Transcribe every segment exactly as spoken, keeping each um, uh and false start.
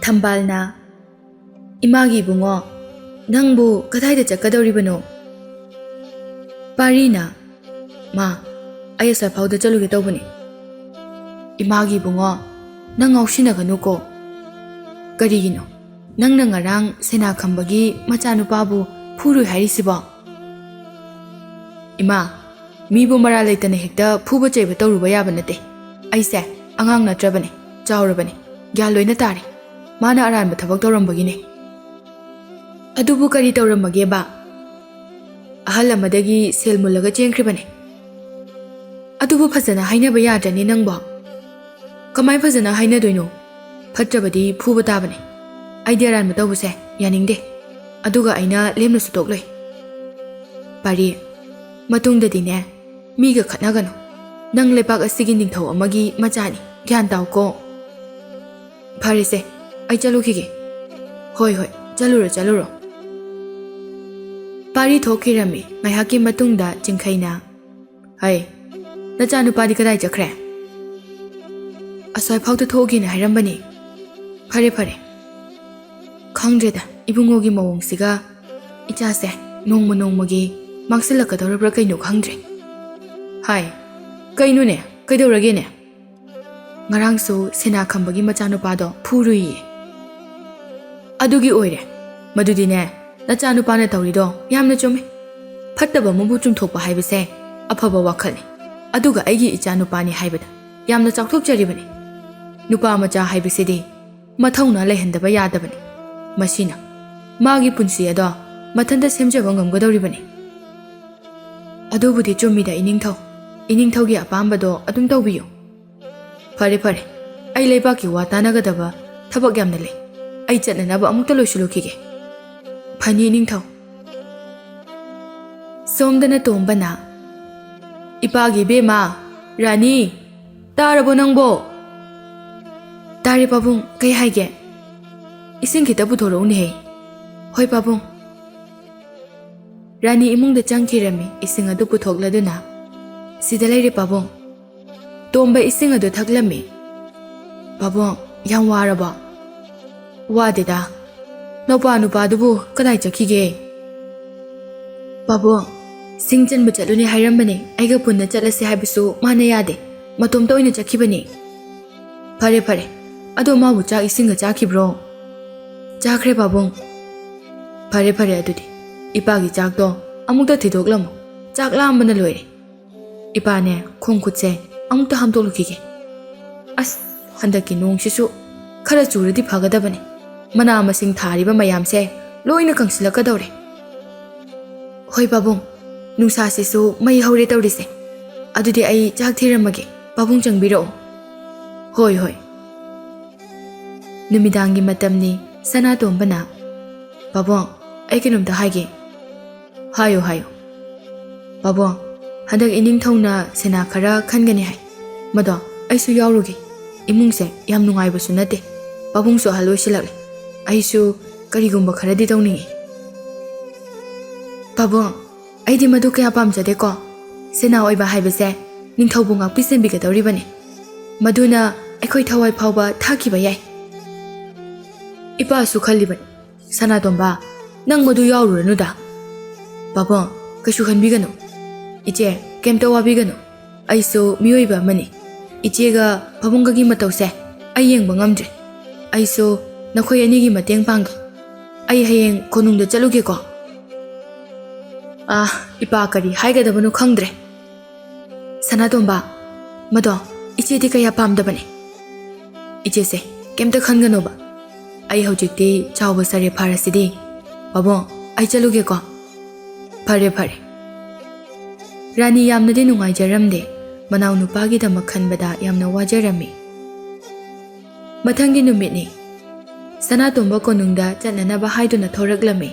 ꯊꯝꯕꯥꯜꯅ, "ꯏꯃꯥꯒꯤ ꯏꯕꯨꯡꯉꯣ, ꯅꯪꯕꯨ ꯀꯗꯥꯏꯗ ꯆꯠꯀꯗꯧꯔꯤꯕꯅꯣ?" ꯄꯥꯔꯤꯅ, "ꯃꯥ, ꯑꯩ ꯑꯁ꯭ꯋꯥꯏꯐꯥꯎꯗ ꯆꯠꯂꯨꯒꯦ ꯇꯧꯕꯅꯤ꯫" "ꯏꯃꯥꯒꯤ ꯏꯕꯨꯡꯉꯣ, ꯅꯪ ꯉꯥꯎꯁꯤꯟꯅꯒꯅꯨꯀꯣ꯫ ꯀꯔꯤꯒꯤꯅꯣ ꯅꯪꯅ ꯉꯔꯥꯡ ꯁꯦꯅꯥ ꯈꯝꯕꯒꯤ ꯃꯆꯥꯅꯨꯄꯥꯕꯨ ꯐꯨꯔꯨꯏ ꯍꯥꯏꯔꯤꯁꯤꯕꯣ?" "ꯏꯃꯥ, ꯃꯤꯕꯨ ꯃꯔꯥꯜ ꯂꯩꯇꯅ ꯍꯦꯛꯇ ꯐꯨꯕ ꯆꯩꯕ ꯇꯧꯔꯨꯕ ꯌꯥꯕ ꯅꯠꯇꯦ꯫ ꯑꯩꯁꯦ ꯑꯉꯥꯡ ꯅꯠꯇ꯭ꯔꯕꯅꯦ, ꯆꯥꯎꯔꯕꯅꯦ, ꯒ꯭ꯌꯥꯟ ꯂꯣꯏꯅ ꯇꯥꯔꯦ꯫ ꯃꯥꯅ ꯑꯔꯥꯟꯕ ꯊꯕꯛ ꯇꯧꯔꯝꯕꯒꯤꯅꯦ꯫" "ꯑꯗꯨꯕꯨ ꯀꯔꯤ ꯇꯧꯔꯝꯃꯒꯦꯕ?" "ꯑꯍꯜ ꯑꯃꯗꯒꯤ ꯁꯦꯜ ꯃꯨꯜꯂꯒ ꯆꯦꯟꯈ꯭ꯔꯤꯕꯅꯦ꯫" "ꯑꯗꯨꯕꯨ ꯐꯖꯅ ꯍꯥꯏꯅꯕ ꯌꯥꯗ꯭ꯔꯅꯤ ꯅꯪꯕꯣ?" "ꯀꯃꯥꯏ ꯐꯖꯅ ꯍꯥꯏꯅꯗꯣꯏꯅꯣ? ꯐꯠꯇ꯭ꯔꯕꯗꯤ ꯐꯨꯕ ꯇꯥꯕꯅꯦ꯫ ꯑꯩꯗꯤ ꯑꯔꯥꯟꯕ ꯇꯧꯕꯁꯦ ꯌꯥꯅꯤꯡꯗꯦ꯫ ꯑꯗꯨꯒ ꯑꯩꯅ ꯂꯦꯝꯅꯁꯨ ꯇꯣꯛꯂꯣꯏ꯫" "ꯄꯥꯔꯤ, ꯃꯇꯨꯡꯗꯗꯤꯅꯦ, ꯃꯤꯒ ꯈꯠꯅꯒꯅꯨ꯫ ꯅꯪ ꯂꯩꯕꯥꯛ ꯑꯁꯤꯒꯤ ꯅꯤꯡꯊꯧ ꯑꯃꯒꯤ ꯃꯆꯥꯅꯤ, ꯒ꯭ꯌꯥꯟ ꯇꯥꯎꯀꯣ꯫" "ꯐꯔꯦꯁꯦ, ꯑꯩ ꯆꯠꯂꯨꯈꯤꯒꯦ꯫" "ꯍꯣꯏ, ꯍꯣꯏ, ꯆꯠꯂꯨꯔꯣ, ꯆꯠꯂꯨꯔꯣ꯫" ꯄꯥꯔꯤ ꯊꯣꯛꯈꯤꯔꯝꯃꯤ꯫ ꯉꯥꯏꯍꯥꯛꯀꯤ ꯃꯇꯨꯡꯗ ꯆꯤꯡꯈꯩꯅ, "ꯍꯩ, ꯅꯆꯥꯅꯨꯄꯥꯗꯤ ꯀꯗꯥꯏ ꯆꯠꯈ꯭ꯔꯦ?" "ꯑꯁ꯭ꯋꯥꯏꯐꯥꯎꯗ ꯊꯣꯛꯎꯒꯦꯅ ꯍꯥꯏꯔꯝꯕꯅꯤ꯫" "ꯐꯔꯦ, ꯐꯔꯦ꯫ ꯈꯪꯗ꯭ꯔꯦꯗ, ꯏꯕꯨꯡꯉꯣꯒꯤ ꯃꯑꯣꯡꯁꯤꯒ ꯏꯆꯥꯁꯦ ꯅꯣꯡꯃ ꯅꯣꯡꯃꯒꯤ ꯃꯥꯡꯁꯤꯜꯂꯛꯀꯗꯧꯔꯕ꯭ꯔꯥ ꯀꯩꯅꯣ ꯈꯪꯗ꯭ꯔꯦ꯫" "ꯍꯥꯏ, ꯀꯩꯅꯣꯅꯦ? ꯀꯩꯗꯧꯔꯒꯦꯅꯦ?" "ꯉꯔꯥꯡꯁꯨ ꯁꯦꯅꯥ ꯈꯝꯕꯒꯤ ꯃꯆꯥꯅꯨꯄꯥꯗꯣ ꯐꯨꯔꯨꯏꯌꯦ꯫" "ꯑꯗꯨꯒꯤ ꯑꯣꯏꯔꯦ꯫ ꯃꯗꯨꯗꯤꯅꯦ, ꯅꯆꯥꯅꯨꯄꯥꯅ ꯇꯧꯔꯤꯗꯣ ꯌꯥꯝꯅ ꯆꯨꯝꯃꯦ꯫ ꯐꯠꯇꯕ ꯑꯃꯕꯨ ꯆꯨꯝꯊꯣꯛꯄ ꯍꯥꯏꯕꯁꯦ ꯑꯐꯕ ꯋꯥꯈꯜꯅꯤ꯫ ꯑꯗꯨꯒ ꯑꯩꯒꯤ ꯏꯆꯥꯅꯨꯄꯥꯅꯤ ꯍꯥꯏꯕꯗ ꯌꯥꯝꯅ ꯆꯥꯎꯊꯣꯛꯆꯔꯤꯕꯅꯤ꯫ ꯅꯨꯄꯥ ꯃꯆꯥ ꯍꯥꯏꯕꯁꯤꯗꯤ ꯃꯊꯧꯅꯥ ꯂꯩꯍꯟꯗꯕ ꯌꯥꯗꯕꯅꯤ꯫ ꯃꯁꯤꯅ ꯃꯥꯒꯤ ꯄꯨꯟꯁꯤ ꯑꯗꯣ ꯃꯊꯟꯇ ꯁꯦꯝꯖꯕ ꯉꯝꯒꯗꯧꯔꯤꯕꯅꯤ꯫" "ꯑꯗꯨꯕꯨꯗꯤ ꯆꯨꯝꯃꯤꯗ, ꯏꯅꯤꯡꯊꯧ꯫ ꯏꯅꯤꯡꯊꯧꯒꯤ ꯑꯄꯥꯝꯕꯗꯣ ꯑꯗꯨꯝ ꯇꯧꯕꯤꯌꯨ꯫" "ꯐꯔꯦ, ꯐꯔꯦ꯫ ꯑꯩ ꯂꯩꯕꯥꯛꯀꯤ ꯋꯥ ꯇꯥꯟꯅꯒꯗꯕ ꯊꯕꯛ ꯌꯥꯝꯅ ꯂꯩ꯫ ꯑꯩ ꯆꯠꯅꯅꯕ ꯑꯃꯨꯛꯇ ꯂꯣꯏꯁꯤꯜꯂꯨꯈꯤꯒꯦ꯫" "ꯐꯅꯤ, ꯏꯅꯤꯡꯊꯧ꯫" ꯁꯣꯝꯗꯅ ꯇꯣꯝꯕꯅ, "ꯏꯄꯥꯒꯤ ꯏꯕꯦꯝꯃ, ꯔꯥꯅꯤ, ꯇꯥꯔꯕꯣ ꯅꯪꯕꯣ?" "ꯇꯥꯔꯦ ꯄꯥꯕꯨꯡ, ꯀꯩ ꯍꯥꯏꯒꯦ?" "ꯏꯁꯤꯡ ꯈꯤꯇ ꯄꯨꯊꯣꯔꯛꯎꯅꯦꯍꯦ꯫" "ꯍꯣꯏ ꯄꯥꯕꯨꯡ꯫" ꯔꯥꯅꯤ ꯏꯃꯨꯡꯗ ꯆꯪꯈꯤꯔꯝꯃꯤ, ꯏꯁꯤꯡ ꯑꯗꯨ ꯄꯨꯊꯣꯛꯂꯗꯨꯅ꯫ "ꯁꯤꯗ ꯂꯩꯔꯦ ꯄꯥꯕꯨꯡ꯫" ꯇꯣꯝꯕ ꯏꯁꯤꯡ ꯑꯗꯨ ꯊꯛꯂꯝꯃꯤ꯫ "ꯄꯥꯕꯨꯡ, ꯌꯥꯝ ꯋꯥꯔꯕꯣ?" ꯋꯥꯗꯦꯗ꯫ ꯅꯧꯄꯥ ꯅꯨꯄꯥꯗꯨꯕꯨ ꯀꯗꯥꯏ ꯆꯠꯈꯤꯒꯦ? ꯄꯥꯕꯨꯡ, ꯁꯤꯡ ꯆꯟꯕ ꯆꯠꯂꯨꯅꯦ ꯍꯥꯏꯔꯝꯕꯅꯦ꯫ ꯑꯩꯒ ꯄꯨꯟꯅ ꯆꯠꯂꯁꯦ ꯍꯥꯏꯕꯁꯨ ꯃꯥꯅ ꯌꯥꯗꯦ꯫ ꯃꯇꯣꯝꯇ ꯑꯣꯏꯅ ꯆꯠꯈꯤꯕꯅꯦ꯫ ꯐꯔꯦ, ꯐꯔꯦ꯫ ꯑꯗꯣ ꯃꯥꯕꯨ ꯆꯥꯛ ꯏꯁꯤꯡꯒ ꯆꯥꯈꯤꯕ꯭ꯔꯣ? ꯆꯥꯈ꯭ꯔꯦ, ꯄꯥꯕꯨꯡ꯫ ꯐꯔꯦ, ꯐꯔꯦ ꯑꯗꯨꯗꯤ꯫ ꯏꯄꯥꯒꯤ ꯆꯥꯛꯇꯣ ꯑꯃꯨꯛꯇ ꯊꯤꯗꯣꯛꯂꯝꯃꯣ꯫ ꯆꯥꯛ ꯂꯥꯝꯕꯅ ꯂꯣꯏꯔꯦ꯫ ꯏꯄꯥꯅꯦ, ꯈꯣꯡ ꯈꯨꯠꯁꯦ ꯑꯃꯨꯛꯇ ꯍꯥꯝꯗꯣꯛꯂꯨꯈꯤꯒꯦ꯫ ꯑꯁ, ꯍꯟꯗꯛꯀꯤ ꯅꯣꯡꯁꯤꯁꯨ ꯈꯔ ꯆꯨꯔꯗꯤ ꯐꯒꯗꯕꯅꯤ꯫ ꯃꯅꯥ ꯃꯁꯤꯡ ꯊꯥꯔꯤꯕ ꯃꯌꯥꯝꯁꯦ ꯂꯣꯏꯅ ꯀꯪꯁꯤꯜꯂꯛꯀꯗꯧꯔꯦ꯫ ꯍꯣꯏ ꯄꯥꯕꯨꯡ, ꯅꯨꯡꯁꯥꯁꯤꯁꯨ ꯃꯩ ꯍꯧꯔꯦ ꯇꯧꯔꯤꯁꯦ꯫ ꯑꯗꯨꯗꯤ ꯑꯩ ꯆꯥꯛ ꯊꯤꯔꯝꯃꯒꯦ, ꯄꯥꯕꯨꯡ ꯆꯪꯕꯤꯔꯛꯑꯣ꯫ ꯍꯣꯏ, ꯍꯣꯏ꯫ ꯅꯨꯃꯤꯗꯥꯡꯒꯤ ꯃꯇꯝꯅꯤ꯫ ꯁꯅꯥꯇꯣꯝꯕꯅ, "ꯄꯥꯕꯨꯡ, ꯑꯩ ꯀꯩꯅꯣꯝꯇ ꯍꯥꯏꯒꯦ꯫" "ꯍꯥꯏꯌꯨ, ꯍꯥꯏꯌꯨ꯫" "ꯄꯥꯕꯨꯡ, ꯍꯟꯗꯛ ꯏꯅꯤꯡꯊꯧꯅ ꯁꯦꯅꯥ ꯈꯔ ꯈꯟꯒꯅꯤ ꯍꯥꯏ꯫ ꯃꯗꯣ ꯑꯩꯁꯨ ꯌꯥꯎꯔꯨꯒꯦ꯫ ꯏꯃꯨꯡꯁꯦ ꯌꯥꯝ ꯅꯨꯡꯉꯥꯏꯕꯁꯨ ꯅꯠꯇꯦ꯫ ꯄꯥꯕꯨꯡꯁꯨ ꯑꯍꯜ ꯑꯣꯏꯁꯤꯜꯂꯛꯂꯦ꯫ ꯑꯩꯁꯨ ꯀꯔꯤꯒꯨꯝꯕ ꯈꯔꯗꯤ ꯇꯧꯅꯤꯡꯉꯤ꯫" "ꯄꯥꯕꯨꯡ, ꯑꯩꯗꯤ ꯃꯗꯨ ꯀꯌꯥ ꯄꯥꯝꯖꯗꯦꯀꯣ꯫ ꯁꯦꯅꯥ ꯑꯣꯏꯕ ꯍꯥꯏꯕꯁꯦ ꯅꯤꯡꯊꯧꯕꯨ ꯉꯥꯛꯄꯤ ꯁꯦꯟꯕꯤꯒꯗꯧꯔꯤꯕꯅꯤ꯫ ꯃꯗꯨꯅ ꯑꯩꯈꯣꯏ ꯊꯋꯥꯏ ꯐꯥꯎꯕ ꯊꯥꯈꯤꯕ ꯌꯥꯏ꯫" ꯏꯄꯥꯁꯨ ꯈꯜꯂꯤꯕꯅꯤ, "ꯁꯅꯥꯇꯣꯝꯕ, ꯅꯪ ꯃꯗꯨ ꯌꯥꯎꯔꯨꯔꯅꯨꯗ꯫" "ꯄꯥꯕꯨꯡ, ꯀꯩꯁꯨ ꯈꯟꯕꯤꯒꯅꯨ꯫ ꯏꯆꯦ, ꯀꯩꯝꯇ ꯋꯥꯕꯤꯒꯅꯨ꯫ ꯑꯩꯁꯨ ꯃꯤꯑꯣꯏꯕ ꯑꯃꯅꯤ꯫ ꯏꯆꯦꯒ ꯄꯥꯕꯨꯡꯒꯒꯤ ꯃꯇꯧꯁꯦ ꯑꯩ ꯌꯦꯡꯕ ꯉꯝꯗ꯭ꯔꯦ꯫ ꯑꯩꯁꯨ ꯅꯈꯣꯏ ꯑꯅꯤꯒꯤ ꯃꯇꯦꯡ ꯄꯥꯡꯒꯦ꯫ ꯑꯩ ꯍꯌꯦꯡ ꯀꯣꯅꯨꯡꯗ ꯆꯠꯂꯨꯒꯦꯀꯣ꯫" ꯑꯥ, ꯏꯄꯥ ꯀꯔꯤ ꯍꯥꯏꯒꯗꯕꯅꯣ ꯈꯪꯗ꯭ꯔꯦ꯫ "ꯁꯅꯥꯇꯣꯝꯕ, ꯃꯗꯣ ꯏꯆꯦꯗꯤ ꯀꯌꯥ ꯄꯥꯝꯗꯕꯅꯦ꯫" "ꯏꯆꯦꯁꯦ ꯀꯩꯝꯇ ꯈꯟꯒꯅꯣꯕ꯫ ꯑꯩ ꯍꯧꯖꯤꯛꯇꯤ ꯆꯥꯎꯕ ꯁꯥꯔꯦ ꯐꯥꯔꯁꯤꯗꯤ꯫ ꯄꯥꯕꯨꯡ, ꯑꯩ ꯆꯠꯂꯨꯒꯦꯀꯣ꯫" "ꯐꯔꯦ, ꯐꯔꯦ꯫" ꯔꯥꯅꯤ ꯌꯥꯝꯅꯗꯤ ꯅꯨꯡꯉꯥꯏꯖꯔꯝꯗꯦ꯫ ꯃꯅꯥꯎ ꯅꯨꯄꯥꯒꯤꯗꯃꯛ ꯈꯟꯕꯗ ꯌꯥꯝꯅ ꯋꯥꯖꯔꯝꯃꯤ꯫ ꯃꯊꯪꯒꯤ ꯅꯨꯃꯤꯠꯅꯤ꯫ ꯁꯅꯥꯇꯣꯝꯕ ꯀꯣꯅꯨꯡꯗ ꯆꯠꯅꯅꯕ ꯍꯥꯏꯗꯨꯅ ꯊꯣꯔꯛꯂꯝꯃꯤ꯫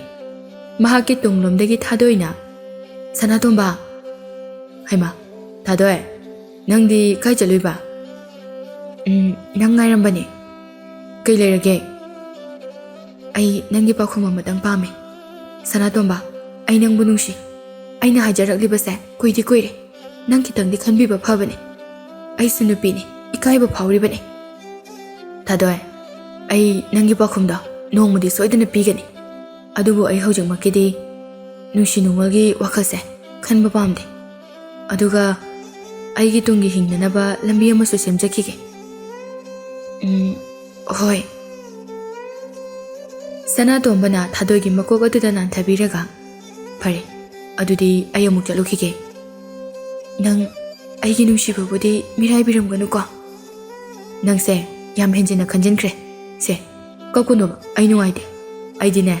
ꯃꯍꯥꯛꯀꯤ ꯇꯨꯡꯂꯣꯝꯗꯒꯤ ꯊꯥꯗꯣꯏꯅ, "ꯁꯅꯥꯇꯣꯝꯕ!" "ꯍꯩꯃꯥ, ꯊꯥꯗꯣꯏ, ꯅꯪꯗꯤ ꯀꯥꯏ ꯆꯠꯂꯨꯏꯕ?" "ꯎꯝ, ꯅꯪ ꯉꯥꯏꯔꯝꯕꯅꯦ꯫" "ꯀꯩ ꯂꯩꯔꯒꯦ?" "ꯑꯩ ꯅꯪꯒꯤ ꯄꯥꯎꯈꯨꯝ ꯑꯃꯇꯪ ꯄꯥꯝꯃꯦ꯫ ꯁꯅꯥꯇꯣꯝꯕ, ꯑꯩ ꯅꯪꯕꯨ ꯅꯨꯡꯁꯤ꯫ ꯑꯩꯅ ꯍꯥꯏꯖꯔꯛꯂꯤꯕꯁꯦ ꯀꯨꯏꯗꯤ ꯀꯨꯏꯔꯦ꯫ ꯅꯪ ꯈꯤꯇꯪꯗꯤ ꯈꯟꯕꯤꯕ ꯐꯕꯅꯦ꯫ ꯑꯩꯁꯨ ꯅꯨꯄꯤꯅꯤ, ꯏꯀꯥꯏꯕ ꯐꯥꯎꯔꯤꯕꯅꯦ꯫" "ꯊꯥꯗꯣꯏ, ꯑꯩ ꯅꯪꯒꯤ ꯄꯥꯎꯈꯨꯝꯗꯣ ꯅꯣꯡꯃꯗꯤ ꯁꯣꯏꯗꯅ ꯄꯤꯒꯅꯤ꯫ ꯑꯗꯨꯕꯨ ꯑꯩ ꯍꯧꯖꯤꯛꯃꯛꯀꯤꯗꯤ ꯅꯨꯡꯁꯤ ꯅꯨꯡꯉꯣꯜꯒꯤ ꯋꯥꯈꯜꯁꯦ ꯈꯟꯕ ꯄꯥꯝꯗꯦ꯫ ꯑꯗꯨꯒ ꯑꯩꯒꯤ ꯇꯨꯡꯒꯤ ꯍꯤꯡꯅꯅꯕ ꯂꯝꯕꯤ ꯑꯃꯁꯨ ꯁꯦꯝꯖꯈꯤꯒꯦ꯫ ꯎꯝ, ꯍꯣꯏ꯫ ꯁꯅꯥꯇꯣꯝꯕꯅ ꯊꯥꯗꯣꯏꯒꯤ ꯃꯀꯣꯛ ꯑꯗꯨꯗ ꯅꯥꯟꯊꯕꯤꯔꯒ, "ꯐꯔꯦ, ꯑꯗꯨꯗꯤ ꯑꯩ ꯑꯃꯨꯛ ꯆꯠꯂꯨꯈꯤꯒꯦ꯫ ꯅꯪ ꯑꯩꯒꯤ ꯅꯨꯡꯁꯤꯕꯕꯨꯗꯤ ꯃꯤꯔꯥꯏꯕꯤꯔꯝꯒꯅꯨꯀꯣ꯫ ꯅꯪꯁꯦ ꯌꯥꯝ ꯍꯦꯟꯖꯤꯟꯅ ꯈꯟꯖꯤꯟꯈ꯭ꯔꯦ꯫ ꯁꯦ, ꯀꯞꯀꯅꯣꯕ, ꯑꯩ ꯅꯨꯡꯉꯥꯏꯇꯦ꯫ ꯑꯩꯗꯤꯅꯦ,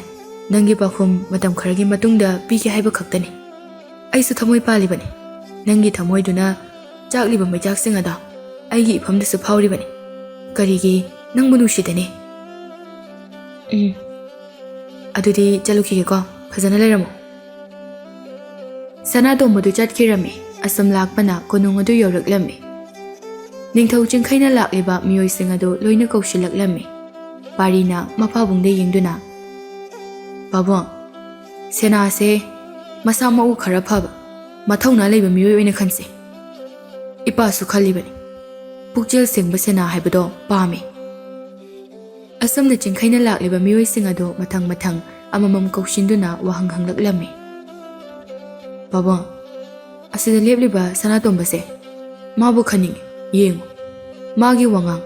ꯅꯪꯒꯤ ꯄꯥꯎꯈꯨꯝ ꯃꯇꯝ ꯈꯔꯒꯤ ꯃꯇꯨꯡꯗ ꯄꯤꯒꯦ ꯍꯥꯏꯕ ꯈꯛꯇꯅꯤ꯫ ꯑꯩꯁꯨ ꯊꯃꯣꯏ ꯄꯥꯜꯂꯤꯕꯅꯤ꯫ ꯅꯪꯒꯤ ꯊꯃꯣꯏꯗꯨꯅ ꯆꯥꯛꯂꯤꯕ ꯃꯩꯆꯥꯛꯁꯤꯡ ꯑꯗꯣ ꯑꯩꯒꯤ ꯏꯐꯝꯗꯁꯨ ꯐꯥꯎꯔꯤꯕꯅꯤ꯫ ꯀꯔꯤꯒꯤ ꯅꯪꯕꯨ ꯅꯨꯡꯁꯤꯗꯅꯤ? ꯎꯝ, ꯑꯗꯨꯗꯤ ꯆꯠꯂꯨꯈꯤꯒꯦꯀꯣ꯫ ꯐꯖꯅ ꯂꯩꯔꯝꯃꯣ꯫" ꯁꯅꯥꯇꯣꯝꯕꯗꯨ ꯆꯠꯈꯤꯔꯝꯃꯤ꯫ ꯑꯁꯝ ꯂꯥꯛꯄꯅ ꯀꯣꯅꯨꯡ ꯑꯗꯨ ꯌꯧꯔꯛꯂꯝꯃꯤ꯫ ꯅꯤꯡꯊꯧ ꯆꯤꯡꯈꯩꯅ ꯂꯥꯛꯂꯤꯕ ꯃꯤꯑꯣꯏꯁꯤꯡ ꯑꯗꯨ ꯂꯣꯏꯅ ꯀꯧꯁꯤꯜꯂꯛꯂꯝꯃꯤ꯫ ꯄꯥꯔꯤꯅ ꯃꯄꯥꯕꯨꯡꯗ ꯌꯦꯡꯗꯨꯅ, "ꯄꯥꯕꯨꯡ, ꯁꯦꯅꯥꯁꯦ ꯃꯁꯥ ꯃꯎ ꯈꯔ ꯐꯕ, ꯃꯊꯧꯅꯥ ꯂꯩꯕ ꯃꯤꯑꯣꯏ ꯑꯣꯏꯅ ꯈꯟꯁꯦ꯫ ꯏꯄꯥꯁꯨ ꯈꯜꯂꯤꯕꯅꯤ꯫ ꯄꯨꯛꯆꯦꯜ ꯁꯦꯡꯕ ꯁꯦꯅꯥ ꯍꯥꯏꯕꯗꯣ ꯄꯥꯝꯃꯤ꯫" ꯑꯁꯨꯝꯅ ꯆꯤꯡꯈꯩꯅ ꯂꯥꯛꯂꯤꯕ ꯃꯤꯑꯣꯏꯁꯤꯡ ꯑꯗꯨ ꯃꯊꯪ ꯃꯊꯪ ꯑꯃꯃꯝ ꯀꯧꯁꯤꯟꯗꯨꯅ ꯋꯥꯍꯪ ꯍꯪꯂꯛꯂꯝꯃꯤ꯫ "ꯄꯥꯕꯨꯡ, ꯑꯁꯤꯗ ꯂꯦꯞꯂꯤꯕ ꯁꯅꯥꯇꯣꯝꯕꯁꯦ, ꯃꯥꯕꯨ ꯈꯟꯅꯤꯡꯉꯤ꯫ ꯌꯦꯡꯉꯨ, ꯃꯥꯒꯤ ꯋꯥꯉꯥꯡ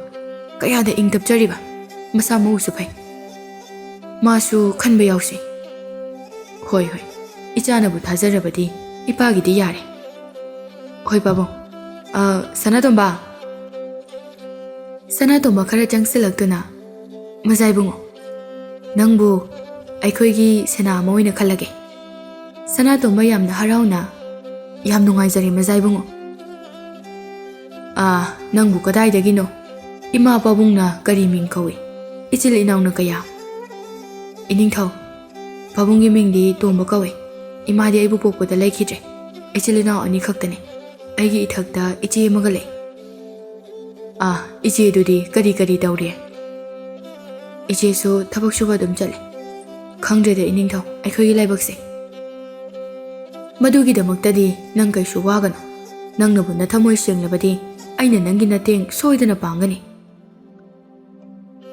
ꯀꯌꯥꯗ ꯏꯪ ꯇꯞꯆꯔꯤꯕ, ꯃꯁꯥ ꯃꯎꯁꯨ ꯐꯩ꯫ ꯃꯥꯁꯨ ꯈꯟꯕ ꯌꯥꯎꯁꯤ꯫" "ꯍꯣꯏ, ꯍꯣꯏ, ꯏꯆꯥꯅꯕꯨ ꯊꯥꯖꯔꯕꯗꯤ ꯏꯄꯥꯒꯤꯗꯤ ꯌꯥꯔꯦ꯫" "ꯍꯣꯏ ꯄꯥꯕꯨꯡ꯫ ꯑ, ꯁꯅꯥꯇꯣꯝꯕ꯫" ꯁꯅꯥꯇꯣꯝꯕ ꯈꯔ ꯆꯪꯁꯤꯜꯂꯛꯇꯨꯅ, "ꯃꯖꯥ ꯏꯕꯨꯡꯉꯣ, ꯅꯪꯕꯨ ꯑꯩꯈꯣꯏꯒꯤ ꯁꯦꯅꯥ ꯑꯃ ꯑꯣꯏꯅ ꯈꯜꯂꯒꯦ꯫" ꯁꯅꯥꯇꯣꯝꯕ ꯌꯥꯝꯅ ꯍꯔꯥꯎꯅ, "ꯌꯥꯝ ꯅꯨꯡꯉꯥꯏꯖꯔꯦ ꯃꯖꯥ ꯏꯕꯨꯡꯉꯣ꯫" "ꯑꯥ, ꯅꯪꯕꯨ ꯀꯗꯥꯏꯗꯒꯤꯅꯣ? ꯏꯃꯥ ꯄꯥꯕꯨꯡꯅ ꯀꯔꯤ ꯃꯤꯡ ꯀꯧꯏ? ꯏꯆꯤꯜ ꯏꯅꯥꯎꯅ ꯀꯌꯥ?" "ꯏꯅꯤꯡꯊꯧ, ꯄꯥꯕꯨꯡꯒꯤ ꯃꯤꯡꯗꯤ ꯇꯣꯝꯕ ꯀꯧꯏ꯫ ꯏꯃꯥꯗꯤ ꯑꯩꯕꯨ ꯄꯣꯛꯄꯗ ꯂꯩꯈꯤꯗ꯭ꯔꯦ꯫ ꯏꯆꯤꯜ ꯏꯅꯥꯎ ꯑꯅꯤ ꯈꯛꯇꯅꯤ꯫ ꯑꯩꯒꯤ ꯏꯊꯛꯇ ꯏꯆꯦ ꯑꯃꯒ ꯂꯩ꯫" "ꯑꯥ, ꯏꯆꯦꯗꯨꯗꯤ ꯀꯔꯤ ꯀꯔꯤ ꯇꯧꯔꯤ?" "ꯏꯆꯦꯁꯨ ꯊꯕꯛ ꯁꯨꯕ ꯑꯗꯨꯝ ꯆꯠꯂꯤ꯫ ꯈꯪꯗ꯭ꯔꯦꯗ ꯏꯅꯤꯡꯊꯧ, ꯑꯩꯈꯣꯏꯒꯤ ꯂꯥꯏꯕꯛꯁꯦ꯫" "ꯃꯗꯨꯒꯤꯗꯃꯛꯇꯗꯤ ꯅꯪ ꯀꯩꯁꯨ ꯋꯥꯒꯅꯨ꯫ ꯅꯪꯅꯕꯨ ꯅꯊꯃꯣꯏ ꯁꯦꯡꯂꯕꯗꯤ ꯑꯩꯅ ꯅꯪꯒꯤ ꯃꯇꯦꯡ ꯁꯣꯏꯗꯅ ꯄꯥꯡꯒꯅꯤ꯫"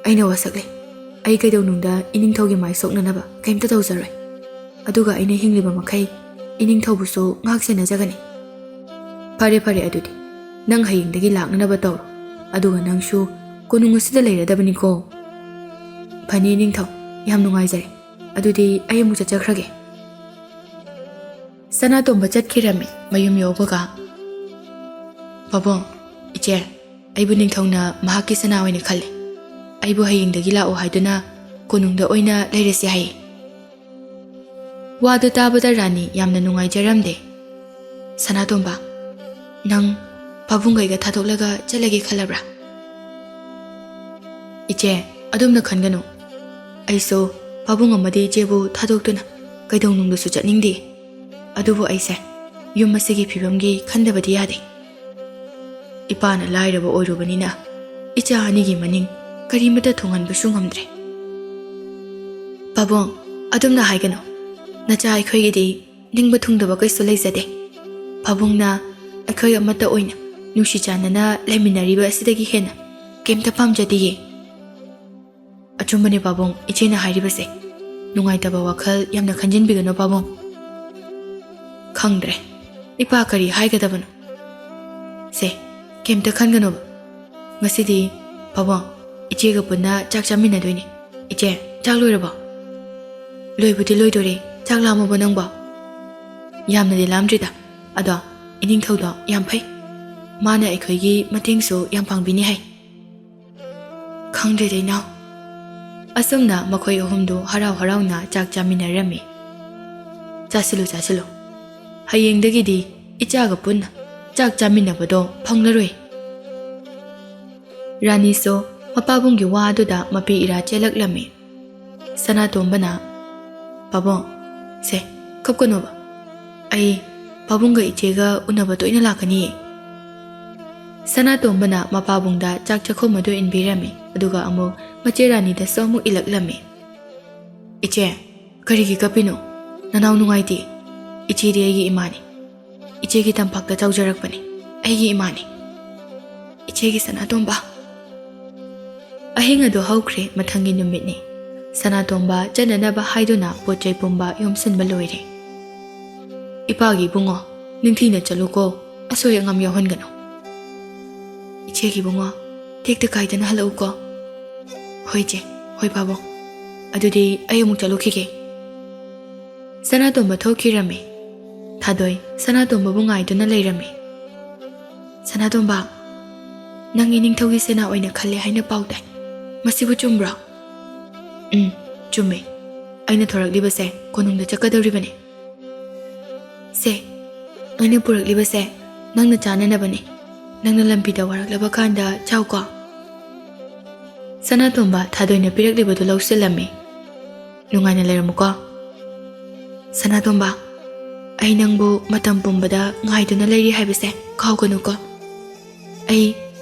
ꯑꯩꯅ ꯋꯥꯁꯛꯂꯦ꯫ ꯑꯩ ꯀꯩꯗꯧꯅꯨꯡꯗ ꯏꯅꯤꯡꯊꯧꯒꯤ ꯃꯥꯏ ꯁꯣꯛꯅꯅꯕ ꯀꯩꯝꯇ ꯇꯧꯖꯔꯣꯏ꯫ ꯑꯗꯨꯒ ꯑꯩꯅ ꯍꯤꯡꯂꯤꯕ ꯃꯈꯩ ꯏꯅꯤꯡꯊꯧꯕꯨꯁꯨ ꯉꯥꯛ ꯁꯦꯟꯅꯖꯒꯅꯤ꯫ ꯐꯔꯦ, ꯐꯔꯦ, ꯑꯗꯨꯗꯤ ꯅꯪ ꯍꯌꯦꯡꯗꯒꯤ ꯂꯥꯛꯅꯅꯕ ꯇꯧꯔꯣ꯫ ꯑꯗꯨꯒ ꯅꯪꯁꯨ ꯀꯣꯅꯨꯡ ꯑꯁꯤꯗ ꯂꯩꯔꯗꯕꯅꯤꯀꯣ꯫ ꯐꯅꯤ, ꯏꯅꯤꯡꯊꯧ꯫ ꯌꯥꯝ ꯅꯨꯡꯉꯥꯏꯖꯔꯦ꯫ ꯑꯗꯨꯗꯤ ꯑꯩ ꯑꯃꯨꯛ ꯆꯠꯆꯈ꯭ꯔꯒꯦ꯫ ꯁꯅꯥꯇꯣꯝꯕ ꯆꯠꯈꯤꯔꯝꯃꯤ꯫ ꯃꯌꯨꯝ ꯌꯧꯕꯒ, "ꯄꯥꯕꯨꯡ, ꯏꯆꯦ, ꯑꯩꯕꯨ ꯅꯤꯡꯊꯧꯅ ꯃꯍꯥꯛꯀꯤ ꯁꯅꯥ ꯑꯣꯏꯅ ꯈꯜꯂꯤ꯫ ꯑꯩꯕꯨ ꯍꯌꯦꯡꯗꯒꯤ ꯂꯥꯛꯑꯣ ꯍꯥꯏꯗꯨꯅ ꯀꯣꯅꯨꯡꯗ ꯑꯣꯏꯅ ꯂꯩꯔꯁꯤ ꯍꯥꯏꯌꯦ꯫" ꯋꯥꯗꯨ ꯇꯥꯕꯗ ꯔꯥꯅꯤ ꯌꯥꯝꯅ ꯅꯨꯡꯉꯥꯏꯖꯔꯝꯗꯦ꯫ "ꯁꯅꯥꯇꯣꯝꯕ, ꯅꯪ ꯄꯥꯕꯨꯡꯒ ꯑꯩꯒ ꯊꯥꯗꯣꯛꯂꯒ ꯆꯠꯂꯒꯦ ꯈꯜꯂꯕ꯭ꯔꯥ?" "ꯏꯆꯦ, ꯑꯗꯨꯝꯅ ꯈꯟꯒꯅꯨ꯫ ꯑꯩꯁꯨ ꯄꯥꯕꯨꯡ ꯑꯃꯗꯤ ꯏꯆꯦꯕꯨ ꯊꯥꯗꯣꯛꯇꯨꯅ ꯀꯩꯗꯧꯅꯨꯡꯗꯁꯨ ꯆꯠꯅꯤꯡꯗꯦ꯫ ꯑꯗꯨꯕꯨ ꯑꯩꯁꯦ ꯌꯨꯝ ꯑꯁꯤꯒꯤ ꯐꯤꯕꯝꯒꯤ ꯈꯟꯗꯕꯗꯤ ꯌꯥꯗꯦ꯫ ꯏꯄꯥꯅ ꯂꯥꯏꯔꯕ ꯑꯣꯏꯔꯨꯕꯅꯤꯅ ꯏꯆꯥ ꯑꯅꯤꯒꯤ ꯃꯅꯤꯡ ꯀꯔꯤꯃꯠꯇ ꯊꯨꯡꯍꯟꯕꯁꯨ ꯉꯝꯗ꯭ꯔꯦ꯫" "ꯄꯥꯕꯨꯡ, ꯑꯗꯨꯝꯅ ꯍꯥꯏꯒꯅꯨ꯫ ꯅꯆꯥ ꯑꯩꯈꯣꯏꯒꯤꯗꯤ ꯅꯤꯡꯕ ꯊꯨꯡꯗꯕ ꯀꯩꯁꯨ ꯂꯩꯖꯗꯦ꯫ ꯄꯥꯕꯨꯡꯅ ꯑꯩꯈꯣꯏ ꯑꯃꯠꯇ ꯑꯣꯏꯅ ꯅꯨꯡꯁꯤ ꯆꯥꯟꯅꯅ ꯂꯩꯃꯤꯟꯅꯔꯤꯕ ꯑꯁꯤꯗꯒꯤ ꯍꯦꯟꯅ ꯀꯩꯝꯇ ꯄꯥꯝꯖꯗꯤꯌꯦ꯫" "ꯑꯆꯨꯝꯕꯅꯦ ꯄꯥꯕꯨꯡ, ꯏꯆꯦꯅ ꯍꯥꯏꯔꯤꯕꯁꯦ꯫ ꯅꯨꯡꯉꯥꯏꯇꯕ ꯋꯥꯈꯜ ꯌꯥꯝꯅ ꯈꯟꯖꯤꯟꯕꯤꯒꯅꯨ ꯄꯥꯕꯨꯡ꯫" ꯈꯪꯗ꯭ꯔꯦ, ꯏꯄꯥ ꯀꯔꯤ ꯍꯥꯏꯒꯗꯕꯅꯣ꯫ "ꯁꯦ, ꯀꯩꯝꯇ ꯈꯟꯒꯅꯣꯕ꯫ ꯉꯁꯤꯗꯤ ꯄꯥꯕꯨꯡ, ꯏꯆꯦꯒ ꯄꯨꯟꯅ ꯆꯥꯛ ꯆꯥꯃꯤꯟꯅꯗꯣꯏꯅꯦ꯫ ꯏꯆꯦ, ꯆꯥꯛ ꯂꯣꯏꯔꯕꯣ?" "ꯂꯣꯏꯕꯨꯗꯤ ꯂꯣꯏꯗꯣꯔꯦ꯫ ꯆꯥꯛ ꯂꯥꯝꯃꯕꯣ ꯅꯪꯕꯣ?" "ꯌꯥꯝꯅꯗꯤ ꯂꯥꯝꯗ꯭ꯔꯤꯗ꯫ ꯑꯗꯣ ꯏꯅꯤꯡꯊꯧꯗꯣ ꯌꯥꯝ ꯐꯩ꯫ ꯃꯥꯅ ꯑꯩꯈꯣꯏꯒꯤ ꯃꯇꯦꯡꯁꯨ ꯌꯥꯝ ꯄꯥꯡꯕꯤꯅꯤ ꯍꯥꯏ꯫" "ꯈꯪꯗ꯭ꯔꯦꯗ ꯏꯅꯥꯎ꯫" ꯑꯁꯨꯝꯅ ꯃꯈꯣꯏ ꯑꯍꯨꯝꯗꯨ ꯍꯔꯥꯎ ꯍꯔꯥꯎꯅ ꯆꯥꯛ ꯆꯥꯃꯤꯟꯅꯔꯝꯃꯤ꯫ "ꯆꯥꯁꯤꯜꯂꯨ, ꯆꯥꯁꯤꯜꯂꯨ꯫ ꯍꯌꯦꯡꯗꯒꯤꯗꯤ ꯏꯆꯥꯒ ꯄꯨꯟꯅ ꯆꯥꯛ ꯆꯥꯃꯤꯟꯅꯕꯗꯣ ꯐꯪꯂꯔꯣꯏ꯫" ꯔꯥꯅꯤꯁꯨ ꯃꯄꯥꯕꯨꯡꯒꯤ ꯋꯥ ꯑꯗꯨꯗ ꯃꯄꯤ ꯏꯔꯥ ꯆꯦꯜꯂꯛꯂꯝꯃꯤ꯫ ꯁꯅꯥꯇꯣꯝꯕꯅ, "ꯄꯥꯕꯨꯡ, ꯁꯦ, ꯀꯞꯀꯅꯣꯕ꯫ ꯑꯩ ꯄꯥꯕꯨꯡꯒ ꯏꯆꯦꯒ ꯎꯅꯕ ꯇꯣꯏꯅ ꯂꯥꯛꯀꯅꯤꯌꯦ꯫" ꯁꯅꯥꯇꯣꯝꯕꯅ ꯃꯄꯥꯕꯨꯡꯗ ꯆꯥꯛ ꯆꯥꯛꯈꯨꯝ ꯑꯗꯨ ꯏꯟꯕꯤꯔꯝꯃꯤ, ꯑꯗꯨꯒ ꯑꯃꯨꯛ ꯃꯆꯦ ꯔꯥꯅꯤꯗꯁꯨ ꯑꯃꯨꯛ ꯏꯜꯂꯛꯂꯝꯃꯤ꯫ "ꯏꯆꯦ, ꯀꯔꯤꯒꯤ ꯀꯞꯄꯤꯅꯣ? ꯅꯅꯥꯎ ꯅꯨꯡꯉꯥꯏꯇꯦ꯫ ꯏꯆꯦꯗꯤ ꯑꯩꯒꯤ ꯏꯃꯥꯅꯤ꯫ ꯏꯆꯦꯒꯤ ꯇꯝꯄꯥꯛꯇ ꯆꯥꯎꯖꯔꯛꯄꯅꯤ꯫ ꯑꯩꯒꯤ ꯏꯃꯥꯅꯤ꯫ ꯏꯆꯦꯒꯤ ꯁꯅꯥꯇꯣꯝꯕ꯫" ꯑꯍꯤꯡ ꯑꯗꯨ ꯍꯧꯈ꯭ꯔꯦ꯫ ꯃꯊꯪꯒꯤ ꯅꯨꯃꯤꯠꯅꯤ꯫ ꯁꯅꯥꯇꯣꯝꯕ ꯆꯠꯅꯅꯕ ꯍꯥꯏꯗꯨꯅ ꯄꯣꯠ ꯆꯩ ꯄꯨꯝꯕ ꯌꯣꯝꯁꯤꯟꯕ ꯂꯣꯏꯔꯦ꯫ "ꯏꯄꯥꯒꯤ ꯏꯕꯨꯡꯉꯣ, ꯅꯤꯡꯊꯤꯅ ꯆꯠꯂꯨꯀꯣ, ꯑꯁꯣꯏ ꯑꯉꯥꯝ ꯌꯥꯎꯍꯟꯒꯅꯨ꯫" "ꯏꯆꯦꯒꯤ ꯏꯕꯨꯡꯉꯣ, ꯇꯦꯛꯇ ꯀꯥꯏꯗꯅ ꯍꯜꯂꯛꯎꯀꯣ꯫" "ꯍꯣꯏ ꯏꯆꯦ, ꯍꯣꯏ ꯄꯥꯕꯨꯡ꯫ ꯑꯗꯨꯗꯤ ꯑꯩ ꯑꯃꯨꯛ ꯆꯠꯂꯨꯈꯤꯒꯦ꯫" ꯁꯅꯥꯇꯣꯝꯕ ꯊꯣꯛꯈꯤꯔꯝꯃꯤ꯫ ꯊꯥꯗꯣꯏ ꯁꯅꯥꯇꯣꯝꯕꯕꯨ ꯉꯥꯏꯗꯨꯅ ꯂꯩꯔꯝꯃꯤ꯫ "ꯁꯅꯥꯇꯣꯝꯕ, ꯅꯪ ꯏꯅꯤꯡꯊꯧꯒꯤ ꯁꯦꯅꯥ ꯑꯣꯏꯅ ꯈꯜꯂꯦ ꯍꯥꯏꯅ ꯄꯥꯎ ꯇꯥꯏ꯫ ꯃꯁꯤꯕꯨ ꯆꯨꯝꯕ꯭ꯔꯣ?" "ꯎꯝ, ꯆꯨꯝꯃꯦ꯫ ꯑꯩꯅ ꯊꯣꯔꯛꯂꯤꯕꯁꯦ ꯀꯣꯅꯨꯡꯗ ꯆꯠꯀꯗꯧꯔꯤꯕꯅꯤ꯫" "ꯁꯦ, ꯑꯩꯅ ꯄꯨꯔꯛꯂꯤꯕꯁꯦ ꯅꯪꯅ ꯆꯥꯅꯅꯕꯅꯤ꯫ ꯅꯪꯅ ꯂꯝꯕꯤꯗ ꯋꯥꯔꯛꯂꯕ ꯀꯥꯟꯗ ꯆꯥꯎꯀꯣ꯫" ꯁꯅꯥꯇꯣꯝꯕ ꯊꯥꯗꯣꯏꯅ ꯄꯤꯔꯛꯂꯤꯕꯗꯨ ꯂꯧꯁꯤꯜꯂꯝꯃꯤ꯫ "ꯅꯨꯡꯉꯥꯏꯅ ꯂꯩꯔꯝꯃꯨꯀꯣ꯫" "ꯁꯅꯥꯇꯣꯝꯕ, ꯑꯩ ꯅꯪꯕꯨ ꯃꯇꯝ ꯄꯨꯝꯕꯗ ꯉꯥꯏꯗꯨꯅ ꯂꯩꯔꯤ ꯍꯥꯏꯕꯁꯦ ꯀꯥꯎꯒꯅꯨꯀꯣ꯫ ꯑꯩ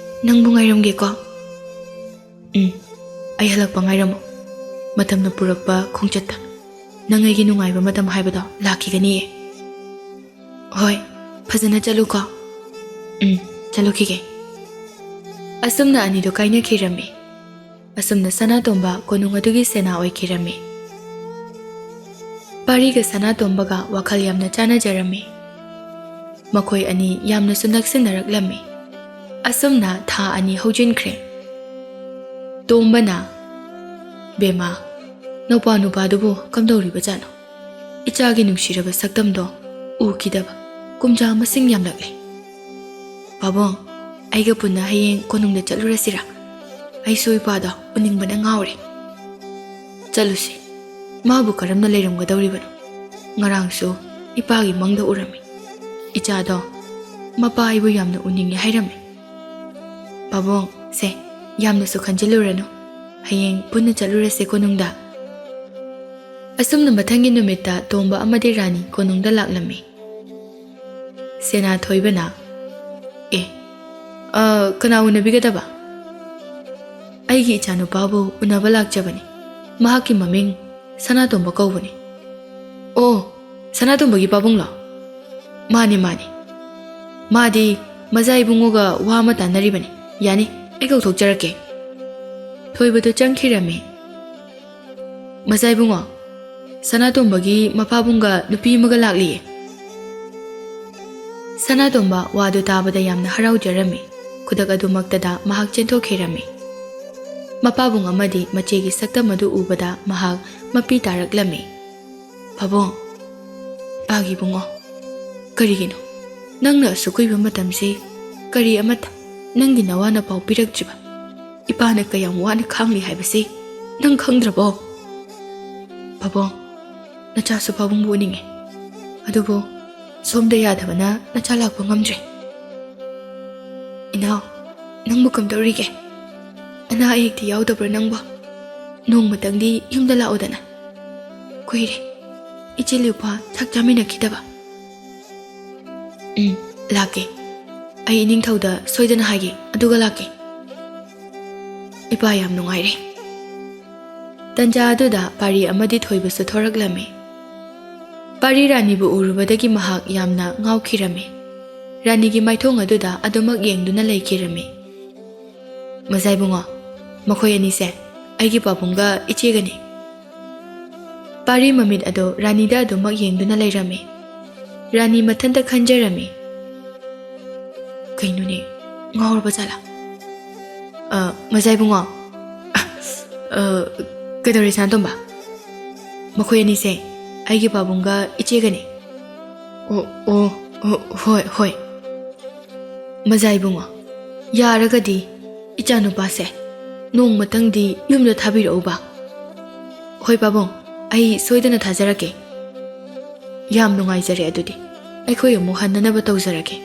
ꯅꯪꯕꯨ ꯉꯥꯏꯔꯝꯒꯦꯀꯣ꯫" "ꯎꯝ, ꯑꯩ ꯍꯜꯂꯛꯄ ꯉꯥꯏꯔꯝꯃꯨ꯫ ꯃꯇꯝꯅ ꯄꯨꯔꯛꯄ ꯈꯣꯡꯆꯠꯇ ꯅꯪ ꯑꯩꯒꯤ ꯅꯨꯡꯉꯥꯏꯕ ꯃꯇꯝ ꯍꯥꯏꯕꯗꯣ ꯂꯥꯛꯈꯤꯒꯅꯤꯌꯦ꯫" "ꯍꯣꯏ, ꯐꯖꯅ ꯆꯠꯂꯨꯀꯣ꯫" "ꯎꯝ, ꯆꯠꯂꯨꯈꯤꯒꯦ꯫" ꯑꯁꯨꯝꯅ ꯑꯅꯤꯗꯨ ꯀꯥꯏꯅꯈꯤꯔꯝꯃꯤ꯫ ꯑꯁꯨꯝꯅ ꯁꯅꯥꯇꯣꯝꯕ ꯀꯣꯅꯨꯡ ꯑꯗꯨꯒꯤ ꯁꯦꯅꯥ ꯑꯣꯏꯈꯤꯔꯝꯃꯤ꯫ ꯄꯥꯔꯤꯒ ꯁꯅꯥꯇꯣꯝꯕꯒ ꯋꯥꯈꯜ ꯌꯥꯝꯅ ꯆꯥꯟꯅꯖꯔꯝꯃꯤ꯫ ꯃꯈꯣꯏ ꯑꯅꯤ ꯌꯥꯝꯅꯁꯨ ꯅꯛꯁꯤꯟꯅꯔꯛꯂꯝꯃꯤ꯫ ꯑꯁꯨꯝꯅ ꯊꯥ ꯑꯅꯤ ꯍꯧꯖꯤꯟꯈ꯭ꯔꯦ꯫ ꯇꯣꯝꯕꯅ, "ꯕꯦꯝꯃ, ꯅꯧꯄꯥ ꯅꯨꯄꯥꯗꯨꯕꯨ ꯀꯝꯗꯧꯔꯤꯕꯖꯥꯠꯅꯣ? ꯏꯆꯥꯒꯤ ꯅꯨꯡꯁꯤꯔꯕ ꯁꯛꯇꯝꯗꯣ ꯎꯈꯤꯗꯕ ꯀꯨꯝꯖꯥ ꯃꯁꯤꯡ ꯌꯥꯝꯂꯛꯂꯦ꯫ ꯄꯥꯕꯨꯡ, ꯑꯩꯒ ꯄꯨꯟꯅ ꯍꯌꯦꯡ ꯀꯣꯅꯨꯡꯗ ꯆꯠꯂꯨꯔꯁꯤꯔꯥ? ꯑꯩꯁꯨ ꯏꯄꯥꯗꯣ ꯎꯅꯤꯡꯕꯅ ꯉꯥꯎꯔꯦ꯫" "ꯆꯠꯂꯨꯁꯤ꯫ ꯃꯥꯕꯨ ꯀꯔꯝꯅ ꯂꯩꯔꯝꯒꯗꯧꯔꯤꯕꯅꯣ? ꯉꯔꯥꯡꯁꯨ ꯏꯄꯥꯒꯤ ꯃꯪꯗ ꯎꯔꯝꯃꯤ꯫ ꯏꯆꯥꯗꯣ ꯃꯄꯥ ꯑꯩꯕꯨ ꯌꯥꯝꯅ ꯎꯅꯤꯡꯉꯤ ꯍꯥꯏꯔꯝꯃꯤ꯫" "ꯄꯥꯕꯨꯡ, ꯁꯦ, ꯌꯥꯝꯅꯁꯨ ꯈꯟꯖꯤꯜꯂꯨꯔꯅꯨ꯫ ꯍꯌꯦꯡ ꯄꯨꯟꯅ ꯆꯠꯂꯨꯔꯁꯦ ꯀꯣꯅꯨꯡꯗ꯫" ꯑꯁꯨꯝꯅ ꯃꯊꯪꯒꯤ ꯅꯨꯃꯤꯠꯇ ꯇꯣꯝꯕ ꯑꯃꯗꯤ ꯔꯥꯅꯤ ꯀꯣꯅꯨꯡꯗ ꯂꯥꯛꯂꯝꯃꯤ꯫ ꯁꯦꯅꯥꯊꯣꯏꯕꯅ, "ꯑꯦ, ꯑ, ꯀꯅꯥ ꯎꯅꯕꯤꯒꯗꯕ?" "ꯑꯩꯒꯤ ꯏꯆꯥꯅꯨꯄꯥꯕꯨ ꯎꯅꯕ ꯂꯥꯛꯆꯕꯅꯤ꯫ ꯃꯍꯥꯛꯀꯤ ꯃꯃꯤꯡ ꯁꯅꯥꯇꯣꯝꯕ ꯀꯧꯕꯅꯤ꯫" "ꯑꯣ, ꯁꯅꯥꯇꯣꯝꯕꯒꯤ ꯄꯥꯕꯨꯡꯂꯣ?" "ꯃꯥꯅꯤ, ꯃꯥꯅꯤ꯫ ꯃꯥꯗꯤ ꯃꯖꯥ ꯏꯕꯨꯡꯉꯣꯒ ꯋꯥ ꯑꯃ ꯇꯥꯟꯅꯔꯤꯕꯅꯤ꯫ ꯌꯥꯅꯤ, ꯑꯩ ꯀꯧꯊꯣꯛꯆꯔꯛꯀꯦ꯫" ꯊꯣꯏꯕꯗꯨ ꯆꯪꯈꯤꯔꯝꯃꯤ꯫ "ꯃꯖꯥ ꯏꯕꯨꯡꯉꯣ, ꯁꯅꯥꯇꯣꯝꯕꯒꯤ ꯃꯄꯥꯕꯨꯡꯒ ꯅꯨꯄꯤ ꯑꯃꯒ ꯂꯥꯛꯂꯤꯌꯦ꯫" ꯁꯅꯥꯇꯣꯝꯕ ꯋꯥꯗꯨ ꯇꯥꯕꯗ ꯌꯥꯝꯅ ꯍꯔꯥꯎꯖꯔꯝꯃꯤ꯫ ꯈꯨꯗꯛ ꯑꯗꯨꯃꯛꯇꯗ ꯃꯍꯥꯛ ꯆꯦꯟꯊꯣꯛꯈꯤꯔꯝꯃꯤ꯫ ꯃꯄꯥꯕꯨꯡ ꯑꯃꯗꯤ ꯃꯆꯦꯒꯤ ꯁꯛꯇꯝ ꯑꯗꯨ ꯎꯕꯗ ꯃꯍꯥꯛ ꯃꯄꯤ ꯇꯥꯔꯛꯂꯝꯃꯤ꯫ "ꯄꯥꯕꯨꯡ, ꯄꯥꯒꯤ ꯏꯕꯨꯡꯉꯣ, ꯀꯔꯤꯒꯤꯅꯣ ꯅꯪꯅ ꯑꯁꯨꯛ ꯀꯨꯏꯕ ꯃꯇꯝꯁꯤ ꯀꯔꯤ ꯑꯃꯠꯇ ꯅꯪꯒꯤ ꯅꯋꯥꯅ ꯄꯥꯎ ꯄꯤꯔꯛꯇ꯭ꯔꯤꯕ? ꯏꯄꯥꯅ ꯀꯌꯥꯝ ꯋꯥꯅ ꯈꯥꯡꯂꯤ ꯍꯥꯏꯕꯁꯤ ꯅꯪ ꯈꯪꯗ꯭ꯔꯕꯣ?" "ꯄꯥꯕꯨꯡ, ꯅꯆꯥꯁꯨ ꯄꯥꯕꯨꯡꯕꯨ ꯎꯅꯤꯡꯉꯤ, ꯑꯗꯨꯕꯨ ꯁꯣꯝꯗ ꯌꯥꯗꯕꯅ ꯅꯆꯥ ꯂꯥꯛꯄ ꯉꯝꯗ꯭ꯔꯦ꯫" "ꯏꯅꯥꯎ, ꯅꯪꯕꯨ ꯀꯝꯗꯧꯔꯤꯒꯦ? ꯑꯅꯥ ꯑꯌꯦꯛꯇꯤ ꯌꯥꯎꯗꯕ꯭ꯔꯥ ꯅꯪꯕꯣ? ꯅꯣꯡꯃꯇꯪꯗꯤ ꯌꯨꯝꯗ ꯂꯥꯛꯎꯗꯅ꯫ ꯀꯨꯏꯔꯦ ꯏꯆꯦ ꯂꯨꯄꯥ ꯆꯥꯛ ꯆꯥꯃꯤꯟꯅꯈꯤꯗꯕ꯫" "ꯎꯝ, ꯂꯥꯛꯀꯦ꯫ ꯑꯩ ꯏꯅꯤꯡꯊꯧꯗ ꯁꯣꯏꯗꯅ ꯍꯥꯏꯒꯦ, ꯑꯗꯨꯒ ꯂꯥꯛꯀꯦ꯫ ꯏꯄꯥ ꯌꯥꯝ ꯅꯨꯡꯉꯥꯏꯔꯦ꯫" ꯇꯟꯖꯥ ꯑꯗꯨꯗ ꯄꯥꯔꯤ ꯑꯃꯗꯤ ꯊꯣꯏꯕꯁꯨ ꯊꯣꯔꯛꯂꯝꯃꯤ꯫ ꯄꯥꯔꯤ ꯔꯥꯅꯤꯕꯨ ꯎꯔꯨꯕꯗꯒꯤ ꯃꯍꯥꯛ ꯌꯥꯝꯅ ꯉꯥꯎꯈꯤꯔꯝꯃꯤ꯫ ꯔꯥꯅꯤꯒꯤ ꯃꯥꯏꯊꯣꯡ ꯑꯗꯨꯗ ꯑꯗꯨꯃꯛ ꯌꯦꯡꯗꯨꯅ ꯂꯩꯈꯤꯔꯝꯃꯤ꯫ "ꯃꯖꯥ ꯏꯕꯨꯡꯉꯣ, ꯃꯈꯣꯏ ꯑꯅꯤꯁꯦ ꯑꯩꯒꯤ ꯄꯥꯕꯨꯡꯒ ꯏꯆꯦꯒꯅꯤ꯫" ꯄꯥꯔꯤ ꯃꯃꯤꯠ ꯑꯗꯨ ꯔꯥꯅꯤꯗ ꯑꯗꯨꯃꯛ ꯌꯦꯡꯗꯨꯅ ꯂꯩꯔꯝꯃꯤ꯫ ꯔꯥꯅꯤ ꯃꯊꯟꯇ ꯈꯟꯖꯔꯝꯃꯤ, "ꯀꯩꯅꯣꯅꯦ, ꯉꯥꯎꯔꯕ ꯖꯥꯠꯂꯥ? ꯑ, ꯃꯖꯥ ꯏꯕꯨꯡꯉꯣ, ꯑ, ꯑ, ꯀꯩꯗꯧꯔꯦ ꯁꯅꯥꯇꯣꯝꯕ?" "ꯃꯈꯣꯏ ꯑꯅꯤꯁꯦ ꯑꯩꯒꯤ ꯄꯥꯕꯨꯡꯒ ꯏꯆꯦꯒꯅꯤ꯫" "ꯑꯣ, ꯑꯣ, ꯑꯣ, ꯍꯣꯏ, ꯍꯣꯏ꯫" "ꯃꯖꯥ ꯏꯕꯨꯡꯉꯣ, ꯌꯥꯔꯒꯗꯤ ꯏꯆꯥꯅꯨꯄꯥꯁꯦ ꯅꯣꯡꯃꯇꯪꯗꯤ ꯌꯨꯝꯗ ꯊꯥꯕꯤꯔꯛꯎꯕ꯫" "ꯍꯣꯏ ꯄꯥꯕꯨꯡ, ꯑꯩ ꯁꯣꯏꯗꯅ ꯊꯥꯖꯔꯛꯀꯦ꯫" "ꯌꯥꯝ ꯅꯨꯡꯉꯥꯏꯖꯔꯦ, ꯑꯗꯨꯗꯤ ꯑꯩꯈꯣꯏ ꯑꯃꯨꯛ ꯍꯟꯅꯅꯕ ꯇꯧꯖꯔꯒꯦ꯫"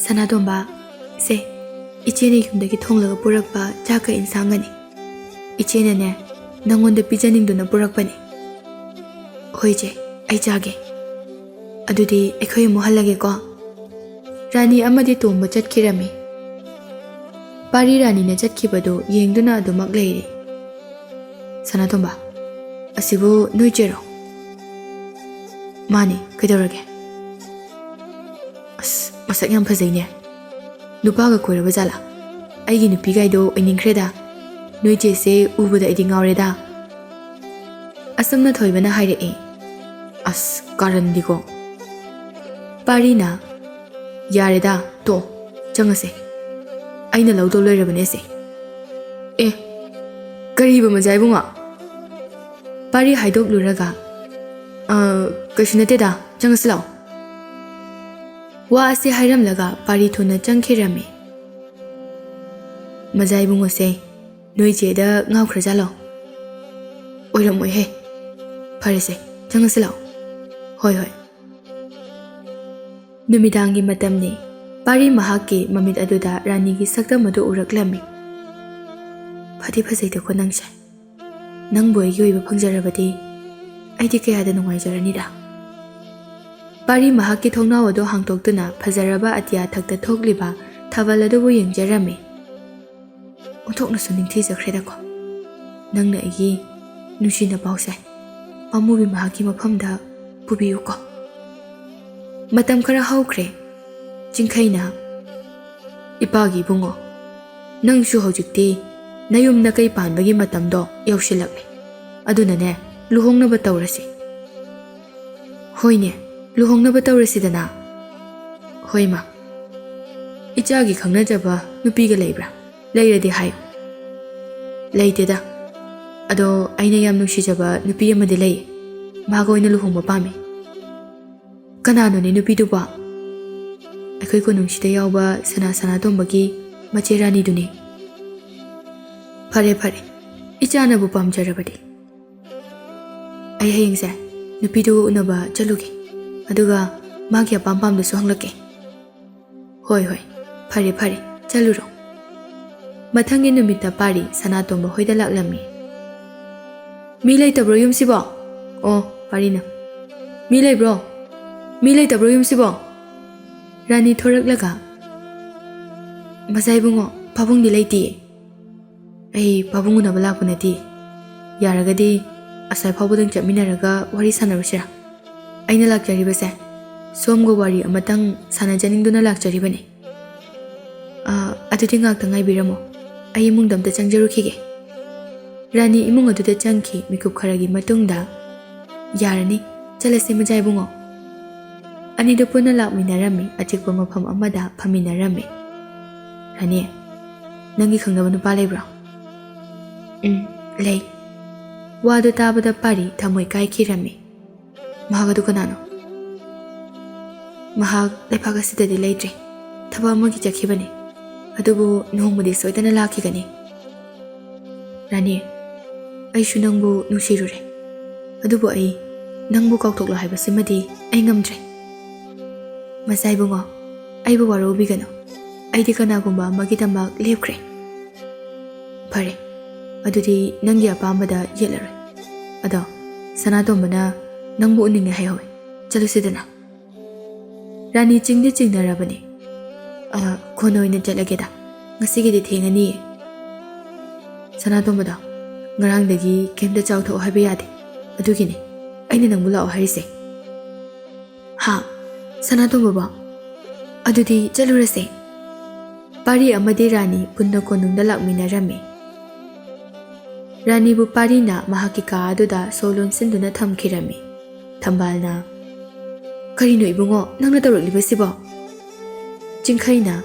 "ꯁꯅꯥꯇꯣꯝꯕ, ꯁꯦ, ꯏꯆꯦꯅ ꯌꯨꯝꯗꯒꯤ ꯊꯣꯡꯂꯒ ꯄꯨꯔꯛꯄ ꯆꯥꯛꯀ ꯏꯟꯁꯥꯡꯒꯅꯤ꯫ ꯏꯆꯦꯅꯅꯦ, ꯅꯪꯉꯣꯟꯗ ꯄꯤꯖꯅꯤꯡꯗꯨꯅ ꯄꯨꯔꯛꯄꯅꯤ꯫" "ꯍꯣꯏ ꯏꯆꯦ, ꯑꯩ ꯆꯥꯒꯦ꯫ ꯑꯗꯨꯗꯤ ꯑꯩꯈꯣꯏ ꯑꯃꯨꯛ ꯍꯜꯂꯒꯦꯀꯣ꯫" ꯔꯥꯅꯤ ꯑꯃꯗꯤ ꯇꯣꯝꯕ ꯆꯠꯈꯤꯔꯝꯃꯤ꯫ ꯄꯥꯔꯤ ꯔꯥꯅꯤꯅ ꯆꯠꯈꯤꯕꯗꯨ ꯌꯦꯡꯗꯨꯅ ꯑꯗꯨꯃꯛ ꯂꯩꯔꯤ꯫ "ꯁꯅꯥꯇꯣꯝꯕ, ꯑꯁꯤꯕꯨ ꯅꯣꯏ ꯆꯦꯔꯣ?" "ꯃꯥꯅꯤ, ꯀꯩꯗꯧꯔꯒꯦ?" "ꯑꯁ, ꯃꯁꯛ ꯌꯥꯝ ꯐꯖꯩꯅꯦ꯫ ꯅꯨꯄꯥꯒ ꯀꯣꯏꯔꯕ ꯖꯥꯠꯂꯥ?" ꯑꯩꯒꯤ ꯅꯨꯄꯤꯒꯥꯏꯗꯣ ꯑꯣꯏꯅꯤꯡꯈ꯭ꯔꯦꯗ꯫ ꯅꯣꯏ ꯆꯦꯁꯦ ꯎꯕꯗ ꯑꯩꯗꯤ ꯉꯥꯎꯔꯦꯗ꯫ ꯑꯁꯝꯅ ꯊꯣꯏꯕꯅ ꯍꯥꯏꯔꯛꯑꯦ꯫ ꯑꯁ, ꯀꯥꯔꯟꯗꯤꯀꯣ꯫ ꯄꯥꯔꯤꯅ, "ꯌꯥꯔꯦꯗ, ꯇꯣꯛꯑꯣ, ꯆꯪꯉꯁꯦ꯫ ꯑꯩꯅ ꯂꯧꯗꯧ ꯂꯩꯔꯕꯅꯦ ꯑꯁꯦ꯫" "ꯑꯦ, ꯀꯔꯤꯕ ꯃꯖꯥ ꯏꯕꯨꯡꯉꯣ?" ꯄꯥꯔꯤ ꯍꯥꯏꯗꯣꯛꯂꯨꯔꯒ, "ꯑ, ꯀꯩꯁꯨ ꯅꯠꯇꯦꯗ, ꯆꯪꯉꯁꯤ ꯂꯥꯛꯑꯣ꯫" ꯋꯥ ꯑꯁꯤ ꯍꯥꯏꯔꯝꯂꯒ ꯄꯥꯔꯤ ꯊꯨꯅ ꯆꯪꯈꯤꯔꯝꯃꯤ꯫ "ꯃꯖꯥ ꯏꯕꯨꯡꯉꯣꯁꯦ ꯅꯣꯏ ꯆꯦꯗ ꯉꯥꯎꯈ꯭ꯔꯖꯥꯠꯂꯣ?" "ꯑꯣꯏꯔꯝꯃꯣꯏꯍꯦ꯫ ꯐꯔꯦꯁꯦ, ꯆꯪꯉꯁꯤ ꯂꯥꯛꯑꯣ꯫" "ꯍꯣꯏ, ꯍꯣꯏ꯫" ꯅꯨꯃꯤꯗꯥꯡꯒꯤ ꯃꯇꯝꯅꯤ꯫ ꯄꯥꯔꯤ ꯃꯍꯥꯛꯀꯤ ꯃꯃꯤꯠ ꯑꯗꯨꯗ ꯔꯥꯅꯤꯒꯤ ꯁꯛꯇꯝ ꯑꯗꯨ ꯎꯔꯛꯂꯝꯃꯤ꯫ "ꯐꯗꯤ ꯐꯖꯩꯗꯀꯣ ꯅꯪꯁꯦ꯫ ꯅꯪꯕꯨ ꯑꯩꯒꯤ ꯑꯣꯏꯕ ꯐꯪꯖꯔꯕꯗꯤ ꯑꯩꯗꯤ ꯀꯌꯥꯗ ꯅꯨꯡꯉꯥꯏꯖꯔꯅꯤꯗ꯫" ꯄꯥꯔꯤ ꯃꯍꯥꯛꯀꯤ ꯊꯣꯡꯅꯥꯎ ꯑꯗꯨ ꯍꯥꯡꯗꯣꯛꯇꯨꯅ ꯐꯖꯔꯕ ꯑꯇꯤꯌꯥ ꯊꯛꯇ ꯊꯣꯛꯂꯤꯕ ꯊꯥꯕꯜ ꯑꯗꯨꯕꯨ ꯌꯦꯡꯖꯔꯝꯃꯤ꯫ "ꯑꯣꯟꯊꯣꯛꯅꯁꯨ ꯅꯤꯡꯊꯤꯖꯈ꯭ꯔꯦꯗꯀꯣ꯫ ꯅꯪꯅ ꯑꯩꯒꯤ ꯅꯨꯡꯁꯤꯅ ꯄꯥꯎꯁꯦ ꯄꯥꯝꯃꯨꯕꯤ ꯃꯍꯥꯛꯀꯤ ꯃꯐꯝꯗ ꯄꯨꯕꯤꯌꯨꯀꯣ꯫" ꯃꯇꯝ ꯈꯔ ꯍꯧꯈ꯭ꯔꯦ꯫ ꯆꯤꯡꯈꯩꯅ, "ꯏꯄꯥꯒꯤ ꯏꯕꯨꯡꯉꯣ, ꯅꯪꯁꯨ ꯍꯧꯖꯤꯛꯇꯤ ꯅꯌꯨꯝ ꯅꯀꯩ ꯄꯥꯟꯕꯒꯤ ꯃꯇꯝꯗꯣ ꯌꯧꯁꯤꯜꯂꯛꯂꯦ꯫ ꯑꯗꯨꯅꯅꯦ, ꯂꯨꯍꯣꯡꯅꯕ ꯇꯧꯔꯁꯤ꯫" "ꯍꯣꯏꯅꯦ, ꯂꯨꯍꯣꯡꯅꯕ ꯇꯧꯔꯁꯤꯗꯅ꯫" "ꯍꯣꯏ ꯃꯥ꯫ ꯏꯆꯥꯒꯤ ꯈꯪꯅꯖꯕ ꯅꯨꯄꯤꯒ ꯂꯩꯕ꯭ꯔꯥ? ꯂꯩꯔꯗꯤ ꯍꯥꯏꯌꯨ꯫" "ꯂꯩꯇꯦꯗ꯫ ꯑꯗꯣ ꯑꯩꯅ ꯌꯥꯝ ꯅꯨꯡꯁꯤꯖꯕ ꯅꯨꯄꯤ ꯑꯃꯗꯤ ꯂꯩ꯫ ꯃꯥꯒ ꯑꯣꯏꯅ ꯂꯨꯍꯣꯡꯕ ꯄꯥꯝꯃꯤ꯫" "ꯀꯅꯥꯅꯣꯅꯦ ꯅꯨꯄꯤꯗꯨꯕꯣ?" "ꯑꯩꯈꯣꯏ ꯀꯣꯅꯨꯡꯁꯤꯗ ꯌꯥꯎꯕ ꯁꯅꯥ ꯁꯅꯥꯇꯣꯝꯕꯒꯤ ꯃꯆꯦ ꯔꯥꯅꯤꯗꯨꯅꯤ꯫" "ꯐꯔꯦ, ꯐꯔꯦ, ꯏꯆꯥꯅꯕꯨ ꯄꯥꯝꯖꯔꯕꯗꯤ꯫ ꯑꯩ ꯍꯌꯦꯡꯁꯦ ꯅꯨꯄꯤꯗꯨꯒ ꯎꯅꯕ ꯆꯠꯂꯨꯒꯦ꯫ ꯑꯗꯨꯒ ꯃꯥꯒꯤ ꯑꯄꯥꯝ ꯄꯥꯝꯗꯁꯨ ꯍꯪꯂꯛꯀꯦ꯫" "ꯍꯣꯏ, ꯍꯣꯏ, ꯐꯔꯦ, ꯐꯔꯦ, ꯆꯠꯂꯨꯔꯣ꯫" ꯃꯊꯪꯒꯤ ꯅꯨꯃꯤꯠꯇ ꯄꯥꯔꯤ ꯁꯅꯥꯇꯣꯝꯕ ꯍꯣꯏꯗ ꯂꯥꯛꯂꯝꯃꯤ꯫ "ꯃꯤ ꯂꯩꯇꯕ꯭ꯔꯣ ꯌꯨꯝꯁꯤꯕꯣ?" "ꯑꯣ, ꯄꯥꯔꯤꯅ꯫ ꯃꯤ ꯂꯩꯕ꯭ꯔꯣ? ꯃꯤ ꯂꯩꯇꯕ꯭ꯔꯣ ꯌꯨꯝꯁꯤꯕꯣ?" ꯔꯥꯅꯤ ꯊꯣꯔꯛꯂꯒ, "ꯃꯖꯥ ꯏꯕꯨꯡꯉꯣ, ꯄꯥꯕꯨꯡꯗꯤ ꯂꯩꯇꯤꯌꯦ꯫" "ꯑꯩ ꯄꯥꯕꯨꯡ ꯎꯅꯕ ꯂꯥꯛꯄ ꯅꯠꯇꯤꯌꯦ꯫ ꯌꯥꯔꯒꯗꯤ ꯑꯁꯥꯏ ꯐꯥꯎꯕꯗꯪ ꯆꯠꯃꯤꯟꯅꯔꯒ ꯋꯥꯔꯤ ꯁꯥꯟꯅꯔꯨꯁꯤꯔꯥ? ꯑꯩꯅ ꯂꯥꯛꯆꯔꯤꯕꯁꯦ ꯁꯣꯝꯒ ꯋꯥꯔꯤ ꯑꯃꯇꯪ ꯁꯥꯟꯅꯖꯅꯤꯡꯗꯨꯅ ꯂꯥꯛꯆꯔꯤꯕꯅꯤ꯫" "ꯑ, ꯑꯗꯨꯗꯤ ꯉꯥꯛꯇ ꯉꯥꯏꯕꯤꯔꯝꯃꯣ, ꯑꯩ ꯏꯃꯨꯡꯗ ꯑꯝꯇ ꯆꯪꯖꯔꯨꯈꯤꯒꯦ꯫ ꯔꯥꯅꯤ ꯏꯃꯨꯡ ꯑꯗꯨꯗ ꯆꯪꯈꯤ꯫ ꯃꯤꯀꯨꯞ ꯈꯔꯒꯤ ꯃꯇꯨꯡꯗ, "ꯌꯥꯔꯅꯤ, ꯆꯠꯂꯁꯤ ꯃꯆꯥ ꯏꯕꯨꯡꯉꯣ꯫" ꯑꯅꯤꯗꯨ ꯄꯨꯟꯅ ꯂꯥꯛꯃꯤꯟꯅꯔꯝꯃꯤ, ꯑꯆꯤꯛꯄ ꯃꯐꯝ ꯑꯃꯗ ꯐꯝꯃꯤꯟꯅꯔꯝꯃꯤ꯫ "ꯔꯥꯅꯤ, ꯅꯪꯒꯤ ꯈꯪꯅꯕ ꯅꯨꯄꯥ ꯂꯩꯕ꯭ꯔꯣ?" "ꯎꯝ, ꯂꯩ꯫" ꯋꯥꯗꯨ ꯇꯥꯕꯗ ꯄꯥꯔꯤ ꯊꯃꯣꯏ ꯀꯥꯏꯈꯤꯔꯝꯃꯤ꯫ "ꯃꯍꯥꯛ ꯑꯗꯨ ꯀꯅꯥꯅꯣ?" "ꯃꯍꯥꯛ ꯂꯩꯄꯥꯛ ꯑꯁꯤꯗꯗꯤ ꯂꯩꯇ꯭ꯔꯦ, ꯊꯕꯛ ꯑꯃꯒꯤ ꯆꯠꯈꯤꯕꯅꯤ, ꯑꯗꯨꯕꯨ ꯅꯣꯡꯃꯗꯤ ꯁꯣꯏꯗꯅ ꯂꯥꯛꯈꯤꯒꯅꯤ꯫" "ꯔꯥꯅꯤ, ꯑꯩꯁꯨ ꯅꯪꯕꯨ ꯅꯨꯡꯁꯤꯔꯨꯔꯦ, ꯑꯗꯨꯕꯨ ꯑꯩ ꯅꯪꯕꯨ ꯀꯥꯎꯊꯣꯛꯂꯣ ꯍꯥꯏꯕꯁꯤꯃꯗꯤ ꯑꯩ ꯉꯝꯗ꯭ꯔꯦ꯫" "ꯃꯆꯥ ꯏꯕꯨꯡꯉꯣ, ꯑꯩꯕꯨ ꯋꯥꯔꯧꯕꯤꯒꯅꯨ, ꯑꯩꯗꯤ ꯀꯅꯥꯒꯨꯝꯕ ꯑꯃꯒꯤꯗꯃꯛ ꯂꯦꯞꯈ꯭ꯔꯦ꯫" "ꯐꯔꯦ, ꯑꯗꯨꯗꯤ ꯅꯪꯒꯤ ꯑꯄꯥꯝꯕꯗ ꯌꯦꯠꯂꯔꯣꯏ꯫ ꯑꯗꯣ ꯁꯅꯥꯇꯣꯝꯕꯅ ꯅꯪꯕꯨ ꯎꯅꯤꯡꯉꯦ ꯍꯥꯏꯍꯧꯋꯦ, ꯆꯠꯂꯨꯁꯤꯗꯅ꯫" ꯔꯥꯅꯤ ꯆꯤꯡꯗꯤ ꯆꯤꯡꯅꯔꯕꯅꯤ꯫ "ꯑ, ꯀꯣꯟꯅ ꯑꯣꯏꯅ ꯆꯠꯂꯒꯦꯗ, ꯉꯁꯤꯒꯤꯗꯤ ꯊꯦꯡꯉꯅꯤꯌꯦ꯫" "ꯁꯅꯥꯇꯣꯝꯕꯗꯣ, ꯉꯔꯥꯡꯗꯒꯤ ꯀꯩꯝꯇ ꯆꯥꯎꯊꯣꯛꯑꯣ ꯍꯥꯏꯕ ꯌꯥꯗꯦ, ꯑꯗꯨꯒꯤꯅꯤ ꯑꯩꯅ ꯅꯪꯕꯨ ꯂꯥꯛꯑꯣ ꯍꯥꯏꯔꯤꯁꯦ꯫" "ꯍꯥ? ꯁꯅꯥꯇꯣꯝꯕꯕꯣ? ꯑꯗꯨꯗꯤ ꯆꯠꯂꯨꯔꯁꯦ꯫" ꯄꯥꯔꯤ ꯑꯃꯗꯤ ꯔꯥꯅꯤ ꯄꯨꯟꯅ ꯀꯣꯅꯨꯡꯗ ꯂꯥꯛꯃꯤꯟꯅꯔꯝꯃꯤ꯫ ꯔꯥꯅꯤꯕꯨ ꯄꯥꯔꯤꯅ ꯃꯍꯥꯛꯀꯤ ꯀꯥ ꯑꯗꯨꯗ ꯁꯣ ꯂꯣꯟꯁꯤꯟꯗꯨꯅ ꯊꯝꯈꯤꯔꯝꯃꯤ꯫ ꯊꯝꯕꯥꯜꯅ, "ꯀꯔꯤꯅꯣ ꯏꯕꯨꯡꯉꯣ ꯅꯪꯅ ꯇꯧꯔꯛꯂꯤꯕꯁꯤꯕꯣ?" ꯆꯤꯡꯈꯩꯅ,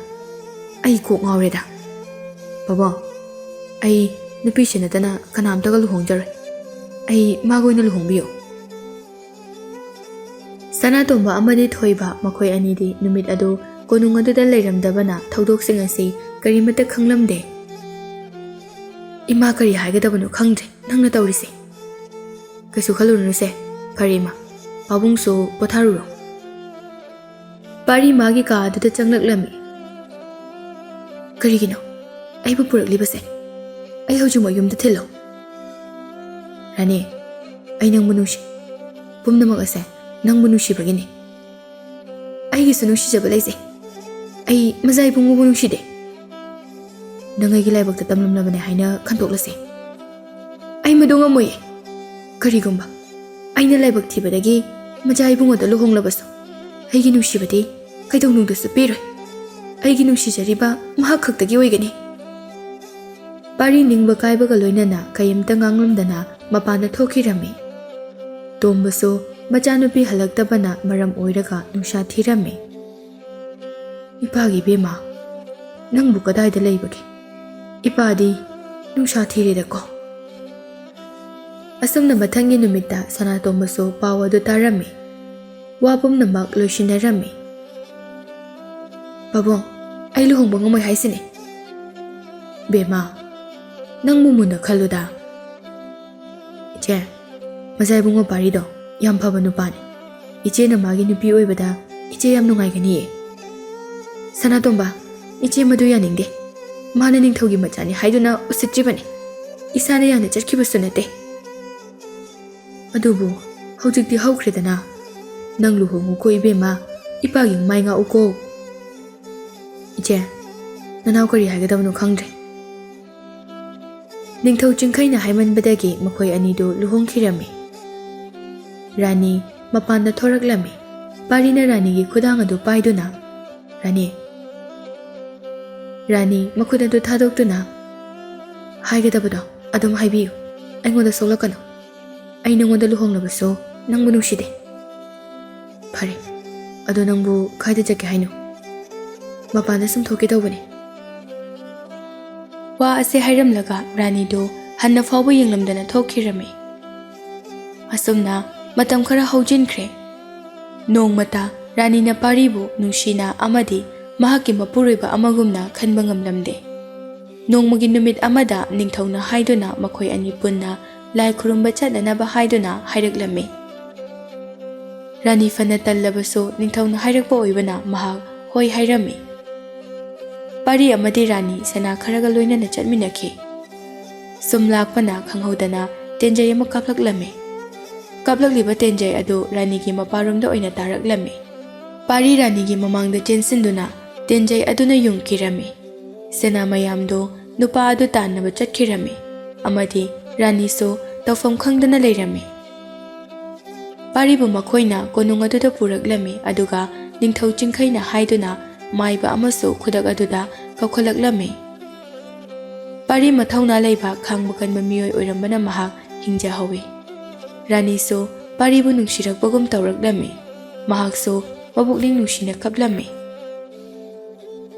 "ꯑꯩ ꯀꯣꯛ ꯉꯥꯎꯔꯦꯗ꯫ ꯄꯥꯕꯨꯡ, ꯑꯩ ꯅꯨꯄꯤꯁꯤ ꯅꯠꯇꯅ ꯀꯅꯥꯝꯇꯒ ꯂꯨꯍꯣꯡꯖꯔꯣꯏ꯫ ꯑꯩ ꯃꯥꯒ ꯑꯣꯏꯅ ꯂꯨꯍꯣꯡꯕꯤꯌꯨ꯫" ꯁꯅꯥꯇꯣꯝꯕ ꯑꯃꯗꯤ ꯊꯣꯏꯕ ꯃꯈꯣꯏ ꯑꯅꯤꯗꯤ ꯅꯨꯃꯤꯠ ꯑꯗꯨ ꯀꯣꯅꯨꯡ ꯑꯗꯨꯗ ꯂꯩꯔꯝꯗꯕꯅ ꯊꯧꯗꯣꯛꯁꯤꯡ ꯑꯁꯤ ꯀꯔꯤꯃꯠꯇ ꯈꯪꯂꯝꯗꯦ꯫ "ꯏꯃꯥ ꯀꯔꯤ ꯍꯥꯏꯒꯗꯕꯅꯣ ꯈꯪꯗ꯭ꯔꯦ ꯅꯪꯅ ꯇꯧꯔꯤꯁꯦ꯫" "ꯀꯩꯁꯨ ꯈꯜꯂꯨꯔꯅꯨꯁꯦ, ꯐꯔꯦ ꯏꯃꯥ, ꯄꯥꯕꯨꯡꯁꯨ ꯄꯣꯊꯥꯔꯨꯔꯣ꯫" ꯄꯥꯔꯤ ꯃꯥꯒꯤ ꯀꯥ ꯑꯗꯨꯗ ꯆꯪꯂꯛꯂꯝꯃꯤ꯫ "ꯀꯔꯤꯒꯤꯅꯣ ꯑꯩꯕꯨ ꯄꯨꯔꯛꯂꯤꯕꯁꯦ? ꯑꯩ ꯍꯧꯖꯤꯛꯃꯛ ꯌꯨꯝꯗ ꯊꯤꯜꯂꯣ꯫" "ꯔꯥꯅꯤ, ꯑꯩ ꯅꯪꯕꯨ ꯅꯨꯡꯁꯤ꯫ ꯄꯨꯝꯅꯃꯛ ꯑꯁꯦ ꯅꯪꯕꯨ ꯅꯨꯡꯁꯤꯕꯒꯤꯅꯤ꯫" "ꯑꯩꯒꯤꯁꯨ ꯅꯨꯡꯁꯤꯖꯕ ꯂꯩꯖꯩ꯫ ꯑꯩ ꯃꯖꯥ ꯏꯕꯨꯡꯉꯣꯕꯨ ꯅꯨꯡꯁꯤꯗꯦ꯫" "ꯅꯪ ꯑꯩꯒꯤ ꯂꯥꯏꯕꯛꯇ ꯇꯝꯂꯝꯂꯕꯅꯦ ꯍꯥꯏꯅ ꯈꯟꯗꯣꯛꯂꯁꯦ꯫" "ꯑꯩ ꯃꯗꯨ ꯉꯝꯃꯣꯏꯌꯦ꯫ ꯀꯔꯤꯒꯨꯝꯕ ꯑꯩꯅ ꯂꯥꯏꯕꯛ ꯊꯤꯕꯗꯒꯤ ꯃꯖꯥ ꯏꯕꯨꯡꯉꯣꯗ ꯂꯨꯍꯣꯡꯂꯕꯁꯨ, ꯑꯩꯒꯤ ꯅꯨꯡꯁꯤꯕꯗꯤ ꯀꯩꯗꯧꯅꯨꯡꯗꯁꯨ ꯄꯤꯔꯣꯏ꯫" ꯑꯩꯒꯤ ꯅꯨꯡꯁꯤꯖꯔꯤꯕ ꯃꯍꯥꯛ ꯈꯛꯇꯒꯤ ꯑꯣꯏꯒꯅꯤ꯫ ꯄꯥꯔꯤ ꯅꯤꯡꯕ ꯀꯥꯏꯕꯒ ꯂꯣꯏꯅꯅ ꯀꯩꯝꯇ ꯉꯥꯡꯂꯝꯗꯅ ꯃꯄꯥꯟꯗ ꯊꯣꯛꯈꯤꯔꯝꯃꯤ꯫ ꯇꯣꯝꯕꯁꯨ ꯃꯆꯥꯅꯨꯄꯤ ꯍꯜꯂꯛꯇꯕꯅ ꯃꯔꯝ ꯑꯣꯏꯔꯒ ꯅꯨꯡꯁꯥ ꯊꯤꯔꯝꯃꯤ꯫ "ꯏꯄꯥꯒꯤ ꯏꯕꯦꯝꯃ, ꯅꯪꯕꯨ ꯀꯗꯥꯏꯗ ꯂꯩꯕꯒꯦ? ꯏꯄꯥꯗꯤ ꯅꯨꯡꯁꯥ ꯊꯤꯔꯦꯗꯀꯣ?" ꯑꯁꯨꯝꯅ ꯃꯊꯪꯒꯤ ꯅꯨꯃꯤꯠꯇ ꯁꯅꯥꯇꯣꯝꯕꯁꯨ ꯄꯥꯎ ꯑꯗꯨ ꯇꯥꯔꯝꯃꯤ꯫ ꯋꯥ ꯄꯨꯝꯅꯃꯛ ꯂꯣꯏꯁꯤꯟꯅꯔꯝꯃꯤ꯫ "ꯄꯥꯕꯨꯡ, ꯑꯩ ꯂꯨꯍꯣꯡꯕ ꯉꯝꯃꯣꯏ ꯍꯥꯏꯁꯤꯅꯤ꯫" "ꯕꯦꯝꯃ, ꯅꯪꯕꯨ ꯃꯨꯟꯅ ꯈꯜꯂꯨꯗ꯫" "ꯏꯆꯦ, ꯃꯆꯥ ꯏꯕꯨꯡꯉꯣ ꯄꯥꯔꯤꯗꯣ ꯌꯥꯝ ꯐꯕ ꯅꯨꯄꯥꯅꯤ꯫ ꯏꯆꯦꯅ ꯃꯥꯒꯤ ꯅꯨꯄꯤ ꯑꯣꯏꯕꯗ ꯏꯆꯦ ꯌꯥꯝ ꯅꯨꯡꯉꯥꯏꯒꯅꯤꯌꯦ꯫" "ꯁꯅꯥꯇꯣꯝꯕ, ꯏꯆꯦ ꯃꯗꯨ ꯌꯥꯅꯤꯡꯗꯦ꯫ ꯃꯥꯅ ꯅꯤꯡꯊꯧꯒꯤ ꯃꯆꯥꯅꯤ ꯍꯥꯏꯗꯨꯅ ꯎꯁꯤꯠꯇ꯭ꯔꯤꯕꯅꯤ꯫ ꯏꯁꯥꯅ ꯌꯥꯅ ꯆꯠꯈꯤꯕꯁꯨ ꯅꯠꯇꯦ꯫" "ꯑꯗꯨꯕꯨ ꯍꯧꯖꯤꯛꯇꯤ ꯍꯧꯈ꯭ꯔꯦꯗꯅ꯫ ꯅꯪ ꯂꯨꯍꯣꯡꯉꯨꯀꯣ ꯏꯕꯦꯝꯃ, ꯏꯄꯥꯒꯤ ꯃꯥꯏ ꯉꯥꯛꯎꯀꯣ꯫" "ꯏꯆꯦ, ꯅꯅꯥꯎ ꯀꯔꯤ ꯍꯥꯏꯒꯗꯕꯅꯣ ꯈꯪꯗ꯭ꯔꯦ꯫" ꯅꯤꯡꯊꯧ ꯆꯤꯡꯈꯩꯅ ꯍꯥꯏꯃꯟꯕꯗꯒꯤ ꯃꯈꯣꯏ ꯑꯅꯤꯗꯨ ꯂꯨꯍꯣꯡꯈꯤꯔꯝꯃꯤ꯫ ꯔꯥꯅꯤ ꯃꯄꯥꯟꯗ ꯊꯣꯔꯛꯂꯝꯃꯤ꯫ ꯄꯥꯔꯤꯅ ꯔꯥꯅꯤꯒꯤ ꯈꯨꯗꯥꯡ ꯑꯗꯨ ꯄꯥꯏꯗꯨꯅ, "ꯔꯥꯅꯤ꯫" ꯔꯥꯅꯤ ꯃꯈꯨꯠ ꯑꯗꯨ ꯊꯥꯗꯣꯛꯇꯨꯅ, "ꯍꯥꯏꯒꯗꯕꯗꯣ ꯑꯗꯨꯝ ꯍꯥꯏꯕꯤꯌꯨ꯫ ꯑꯩꯉꯣꯟꯗ ꯁꯣꯛꯂꯛꯀꯅꯨ꯫ ꯑꯩ ꯅꯉꯣꯟꯗ ꯂꯨꯍꯣꯡꯂꯕꯁꯨ ꯅꯪꯕꯨ ꯅꯨꯡꯁꯤꯗꯦ꯫" "ꯐꯔꯦ, ꯑꯗꯣ ꯅꯪꯕꯨ ꯀꯥꯏꯗ ꯆꯠꯀꯦ ꯍꯥꯏꯅꯣ?" "ꯃꯄꯥꯟꯗ ꯁꯨꯝ ꯊꯣꯛꯀꯦ ꯇꯧꯕꯅꯦ꯫" ꯋꯥ ꯑꯁꯤ ꯍꯥꯏꯔꯝꯂꯒ ꯔꯥꯅꯤꯗꯨ ꯍꯟꯅ ꯐꯥꯎꯕ ꯌꯦꯡꯂꯝꯗꯅ ꯊꯣꯛꯈꯤꯔꯝꯃꯤ꯫ ꯑꯁꯨꯝꯅ ꯃꯇꯝ ꯈꯔ ꯍꯧꯖꯤꯟꯈ꯭ꯔꯦ꯫ ꯅꯣꯡꯃꯇ ꯔꯥꯅꯤꯅ ꯄꯥꯔꯤꯕꯨ ꯅꯨꯡꯁꯤꯅ ꯑꯃꯗꯤ ꯃꯍꯥꯛꯀꯤ ꯃꯄꯨꯔꯣꯏꯕ ꯑꯃꯒꯨꯝꯅ ꯈꯟꯕ ꯉꯝꯂꯝꯗꯦ꯫ ꯅꯣꯡꯃꯒꯤ ꯅꯨꯃꯤꯠ ꯑꯃꯗ ꯅꯤꯡꯊꯧꯅ ꯍꯥꯏꯗꯨꯅ ꯃꯈꯣꯏ ꯑꯅꯤ ꯄꯨꯟꯅ ꯂꯥꯏ ꯈꯨꯔꯨꯝꯕ ꯆꯠꯅꯅꯕ ꯍꯥꯏꯗꯨꯅ ꯍꯥꯏꯔꯛꯂꯝꯃꯤ꯫ ꯔꯥꯅꯤ ꯐꯅ ꯇꯜꯂꯕꯁꯨ ꯅꯤꯡꯊꯧꯅ ꯍꯥꯏꯔꯛꯄ ꯑꯣꯏꯕꯅ ꯃꯍꯥꯛ ꯍꯣꯏ ꯍꯥꯏꯔꯝꯃꯤ꯫ ꯄꯥꯔꯤ ꯑꯃꯗꯤ ꯔꯥꯅꯤ ꯁꯅꯥ ꯈꯔꯒ ꯂꯣꯏꯅꯅ ꯆꯠꯃꯤꯟꯅꯈꯤ꯫ ꯁꯨꯝ ꯂꯥꯛꯄꯅ ꯈꯪꯍꯧꯗꯅ ꯇꯦꯟꯖꯩ ꯑꯃ ꯀꯥꯞꯂꯛꯂꯝꯃꯤ꯫ ꯀꯥꯞꯂꯛꯂꯤꯕ ꯇꯦꯟꯖꯩ ꯑꯗꯨ ꯔꯥꯅꯤꯒꯤ ꯃꯄꯥꯔꯣꯝꯗ ꯑꯣꯏꯅ ꯇꯥꯔꯛꯂꯝꯃꯤ꯫ ꯄꯥꯔꯤ ꯔꯥꯅꯤꯒꯤ ꯃꯃꯥꯡꯗ ꯆꯦꯟꯁꯤꯟꯗꯨꯅ ꯇꯦꯟꯖꯩ ꯑꯗꯨꯅ ꯌꯨꯡꯈꯤꯔꯝꯃꯤ꯫ ꯁꯦꯅꯥ ꯃꯌꯥꯝꯗꯨ ꯅꯨꯄꯥ ꯑꯗꯨ ꯇꯥꯟꯅꯕ ꯆꯠꯈꯤꯔꯝꯃꯤ ꯑꯃꯗꯤ ꯔꯥꯅꯤꯁꯨ ꯇꯧꯐꯝ ꯈꯪꯗꯅ ꯂꯩꯔꯝꯃꯤ꯫ ꯄꯥꯔꯤꯕꯨ ꯃꯈꯣꯏꯅ ꯀꯣꯅꯨꯡ ꯑꯗꯨꯗ ꯄꯨꯔꯛꯂꯝꯃꯤ, ꯑꯗꯨꯒ ꯅꯤꯡꯊꯧ ꯆꯤꯡꯈꯩꯅ ꯍꯥꯏꯗꯨꯅ ꯃꯥꯏꯕ ꯑꯃꯁꯨ ꯈꯨꯗꯛ ꯑꯗꯨꯗ ꯀꯧꯈꯠꯂꯛꯂꯝꯃꯤ꯫ ꯄꯥꯔꯤ ꯃꯊꯧꯅꯥ ꯂꯩꯕ, ꯈꯥꯡꯕ ꯀꯟꯕ ꯃꯤꯑꯣꯏ ꯑꯣꯏꯔꯝꯕꯅ ꯃꯍꯥꯛ ꯍꯤꯡꯖꯍꯧꯋꯤ꯫ ꯔꯥꯅꯤꯁꯨ ꯄꯥꯔꯤꯕꯨ ꯅꯨꯡꯁꯤꯔꯛꯄꯒꯨꯝ ꯇꯧꯔꯛꯂꯝꯃꯤ꯫ ꯃꯍꯥꯛꯁꯨ ꯃꯕꯨꯛꯅꯤꯡ ꯅꯨꯡꯁꯤꯅ ꯀꯞꯂꯝꯃꯤ꯫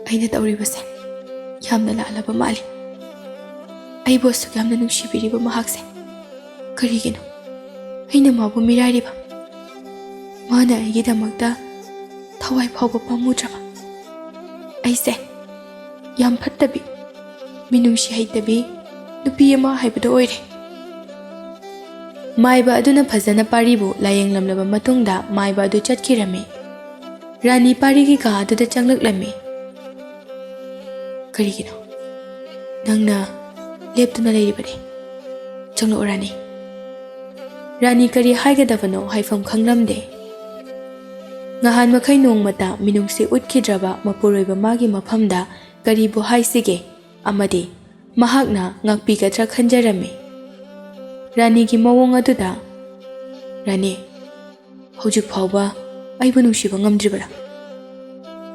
"ꯑꯩꯅ ꯇꯧꯔꯤꯕꯁꯦ ꯌꯥꯝꯅ ꯂꯥꯜꯂꯕ ꯃꯥꯜꯂꯤ꯫ ꯑꯩꯕꯨ ꯑꯁꯨꯛ ꯌꯥꯝꯅ ꯅꯨꯡꯁꯤꯕꯤꯔꯤꯕ ꯃꯍꯥꯛꯁꯦ ꯀꯔꯤꯒꯤꯅꯣ? ꯑꯩꯅ ꯃꯥꯕꯨ ꯃꯤꯔꯥꯏꯔꯤꯕ? ꯃꯥꯅ ꯑꯩꯒꯤꯗꯃꯛꯇ ꯊꯋꯥꯏ ꯐꯥꯎꯕ ꯄꯥꯝꯃꯨꯗ꯭ꯔꯕ? ꯑꯩꯁꯦ ꯌꯥꯝ ꯐꯠꯇꯕꯤ, ꯃꯤꯅꯨꯡꯁꯤ ꯍꯩꯇꯕꯤ ꯅꯨꯄꯤ ꯑꯃ ꯍꯥꯏꯕꯗꯣ ꯑꯣꯏꯔꯦ꯫" ꯃꯥꯏꯕ ꯑꯗꯨꯅ ꯐꯖꯅ ꯄꯥꯔꯤꯕꯨ ꯂꯥꯌꯦꯡꯂꯝꯂꯕ ꯃꯇꯨꯡꯗ ꯃꯥꯏꯕ ꯑꯗꯨ ꯆꯠꯈꯤꯔꯝꯃꯤ꯫ ꯔꯥꯅꯤ ꯄꯥꯔꯤꯒꯤ ꯀꯥ ꯑꯗꯨꯗ ꯆꯪꯂꯛꯂꯝꯃꯤ꯫ "ꯀꯔꯤꯒꯤꯅꯣ? ꯅꯪꯅ ꯂꯦꯞꯇꯨꯅ ꯂꯩꯔꯤꯕꯅꯤ꯫ ꯆꯪꯂꯛꯑꯣ ꯔꯥꯅꯤ꯫" ꯔꯥꯅꯤ ꯀꯔꯤ ꯍꯥꯏꯒꯗꯕꯅꯣ ꯍꯥꯏꯐꯝ ꯈꯪꯂꯝꯗꯦ꯫ ꯉꯍꯥꯟ ꯃꯈꯩ ꯅꯣꯡꯃꯇ ꯃꯤꯅꯨꯡꯁꯤ ꯎꯠꯈꯤꯗ꯭ꯔꯕ ꯃꯄꯨꯔꯣꯏꯕ ꯃꯥꯒꯤ ꯃꯐꯝꯗ ꯀꯔꯤꯕꯨ ꯍꯥꯏꯁꯤꯒꯦ? ꯑꯃꯗꯤ ꯃꯍꯥꯛꯅ ꯉꯥꯛꯄꯤꯒꯗ꯭ꯔꯥ ꯈꯟꯖꯔꯝꯃꯤ꯫ ꯔꯥꯅꯤꯒꯤ ꯃꯑꯣꯡ ꯑꯗꯨꯗ, "ꯔꯥꯅꯤ, ꯍꯧꯖꯤꯛ ꯐꯥꯎꯕ ꯑꯩꯕꯨ ꯅꯨꯡꯁꯤꯕ ꯉꯝꯗ꯭ꯔꯤꯕꯔꯥ?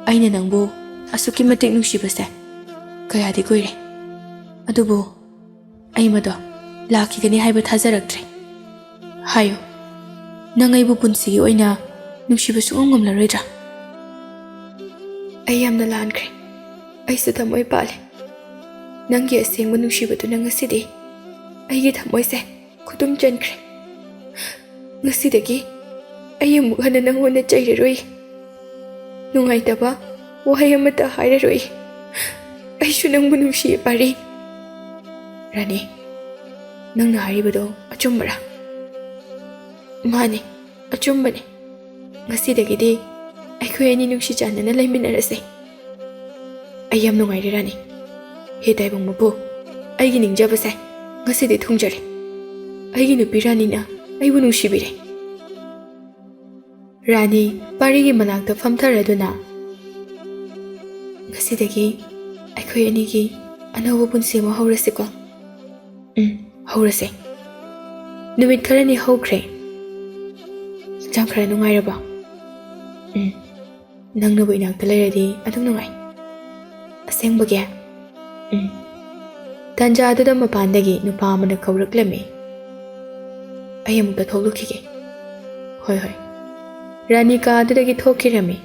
ꯑꯩꯅ ꯅꯪꯕꯨ ꯑꯁꯨꯛꯀꯤ ꯃꯇꯤꯛ ꯅꯨꯡꯁꯤꯕꯁꯦ ꯀꯌꯥꯗꯤ ꯀꯨꯏꯔꯦ꯫ ꯑꯗꯨꯕꯨ ꯑꯩ ꯃꯗꯣ ꯂꯥꯛꯈꯤꯒꯅꯤ ꯍꯥꯏꯕ ꯊꯥꯖꯔꯛꯇ꯭ꯔꯦ꯫ ꯍꯥꯏꯌꯨ, ꯅꯪ ꯑꯩꯕꯨ ꯄꯨꯟꯁꯤꯒꯤ ꯑꯣꯏꯅ ꯅꯨꯡꯁꯤꯕ ꯁꯨꯡꯉꯝ ꯉꯝꯂꯔꯣꯏꯗ꯭ꯔꯥ?" "ꯑꯩ ꯌꯥꯝꯅ ꯂꯥꯟꯈ꯭ꯔꯦ꯫ ꯑꯩꯁꯨ ꯊꯃꯣꯏ ꯄꯥꯜꯂꯦ꯫ ꯅꯪꯒꯤ ꯑꯁꯦꯡꯕ ꯅꯨꯡꯁꯤꯕꯗꯨꯅ ꯉꯁꯤꯗꯤ ꯑꯩꯒꯤ ꯊꯃꯣꯏꯁꯦ ꯈꯨꯗꯨꯝ ꯆꯟꯈ꯭ꯔꯦ꯫ ꯉꯁꯤꯗꯒꯤ ꯑꯩ ꯑꯃꯨꯛ ꯍꯟꯅ ꯅꯪꯉꯣꯟꯗ ꯆꯩꯔꯔꯣꯏ꯫ ꯅꯨꯡꯉꯥꯏꯇꯕ ꯋꯥꯍꯩ ꯑꯃꯠꯇ ꯍꯥꯏꯔꯔꯣꯏ꯫ ꯑꯩꯁꯨ ꯅꯪꯕꯨ ꯅꯨꯡꯁꯤꯌꯦ, ꯄꯥꯔꯤ꯫" "ꯔꯥꯅꯤ, ꯅꯪꯅ ꯍꯥꯏꯔꯤꯕꯗꯣ ꯑꯆꯨꯝꯕꯔꯥ?" "ꯃꯥꯅꯤ, ꯑꯆꯨꯝꯕꯅꯤ꯫ ꯉꯁꯤꯗꯒꯤꯗꯤ ꯑꯩꯈꯣꯏ ꯑꯅꯤ ꯅꯨꯡꯁꯤ ꯆꯥꯟꯅꯅ ꯂꯩꯃꯤꯟꯅꯔꯁꯦ꯫" "ꯑꯩ ꯌꯥꯝ ꯅꯨꯡꯉꯥꯏꯔꯦ ꯔꯥꯅꯤ꯫ ꯍꯦ ꯇꯥꯏꯕꯪ ꯃꯄꯨ, ꯑꯩꯒꯤ ꯅꯤꯡꯖꯕꯁꯦ ꯉꯁꯤꯗꯤ ꯊꯨꯡꯖꯔꯦ꯫ ꯑꯩꯒꯤ ꯅꯨꯄꯤ ꯔꯥꯅꯤꯅ ꯑꯩꯕꯨ ꯅꯨꯡꯁꯤꯕꯤꯔꯦ꯫" ꯔꯥꯅꯤ ꯄꯥꯔꯤꯒꯤ ꯃꯅꯥꯛꯇ ꯐꯝꯊꯔꯗꯨꯅ, "ꯉꯁꯤꯗꯒꯤ ꯑꯩꯈꯣꯏ ꯑꯅꯤꯒꯤ ꯑꯅꯧꯕ ꯄꯨꯟꯁꯤ ꯑꯃ ꯍꯧꯔꯁꯤꯀꯣ?" "ꯎꯝ, ꯍꯧꯔꯁꯦ꯫ ꯅꯨꯃꯤꯠ ꯈꯔꯅꯤ ꯍꯧꯈ꯭ꯔꯦ꯫ ꯍꯛꯆꯥꯡ ꯈꯔ ꯅꯨꯡꯉꯥꯏꯔꯕꯣ?" "ꯎꯝ, ꯅꯪꯅꯕꯨ ꯏꯅꯥꯛꯇ ꯂꯩꯔꯗꯤ ꯑꯗꯨꯝ ꯅꯨꯡꯉꯥꯏ꯫ ꯑꯁꯦꯡꯕꯒꯤ? ꯎꯝ꯫ ꯇꯥꯟꯖꯥꯗꯨꯗ ꯃꯄꯥꯟꯗꯒꯤ ꯅꯨꯄꯥ ꯑꯃꯅ ꯀꯧꯔꯛꯂꯝꯃꯤ꯫ "ꯑꯩ ꯑꯃꯨꯛꯇ ꯊꯣꯛꯂꯨꯈꯤꯒꯦ꯫" "ꯍꯣꯏ, ꯍꯣꯏ꯫" ꯔꯥꯅꯤ ꯀꯥ ꯑꯗꯨꯗꯒꯤ ꯊꯣꯛꯈꯤꯔꯝꯃꯤ꯫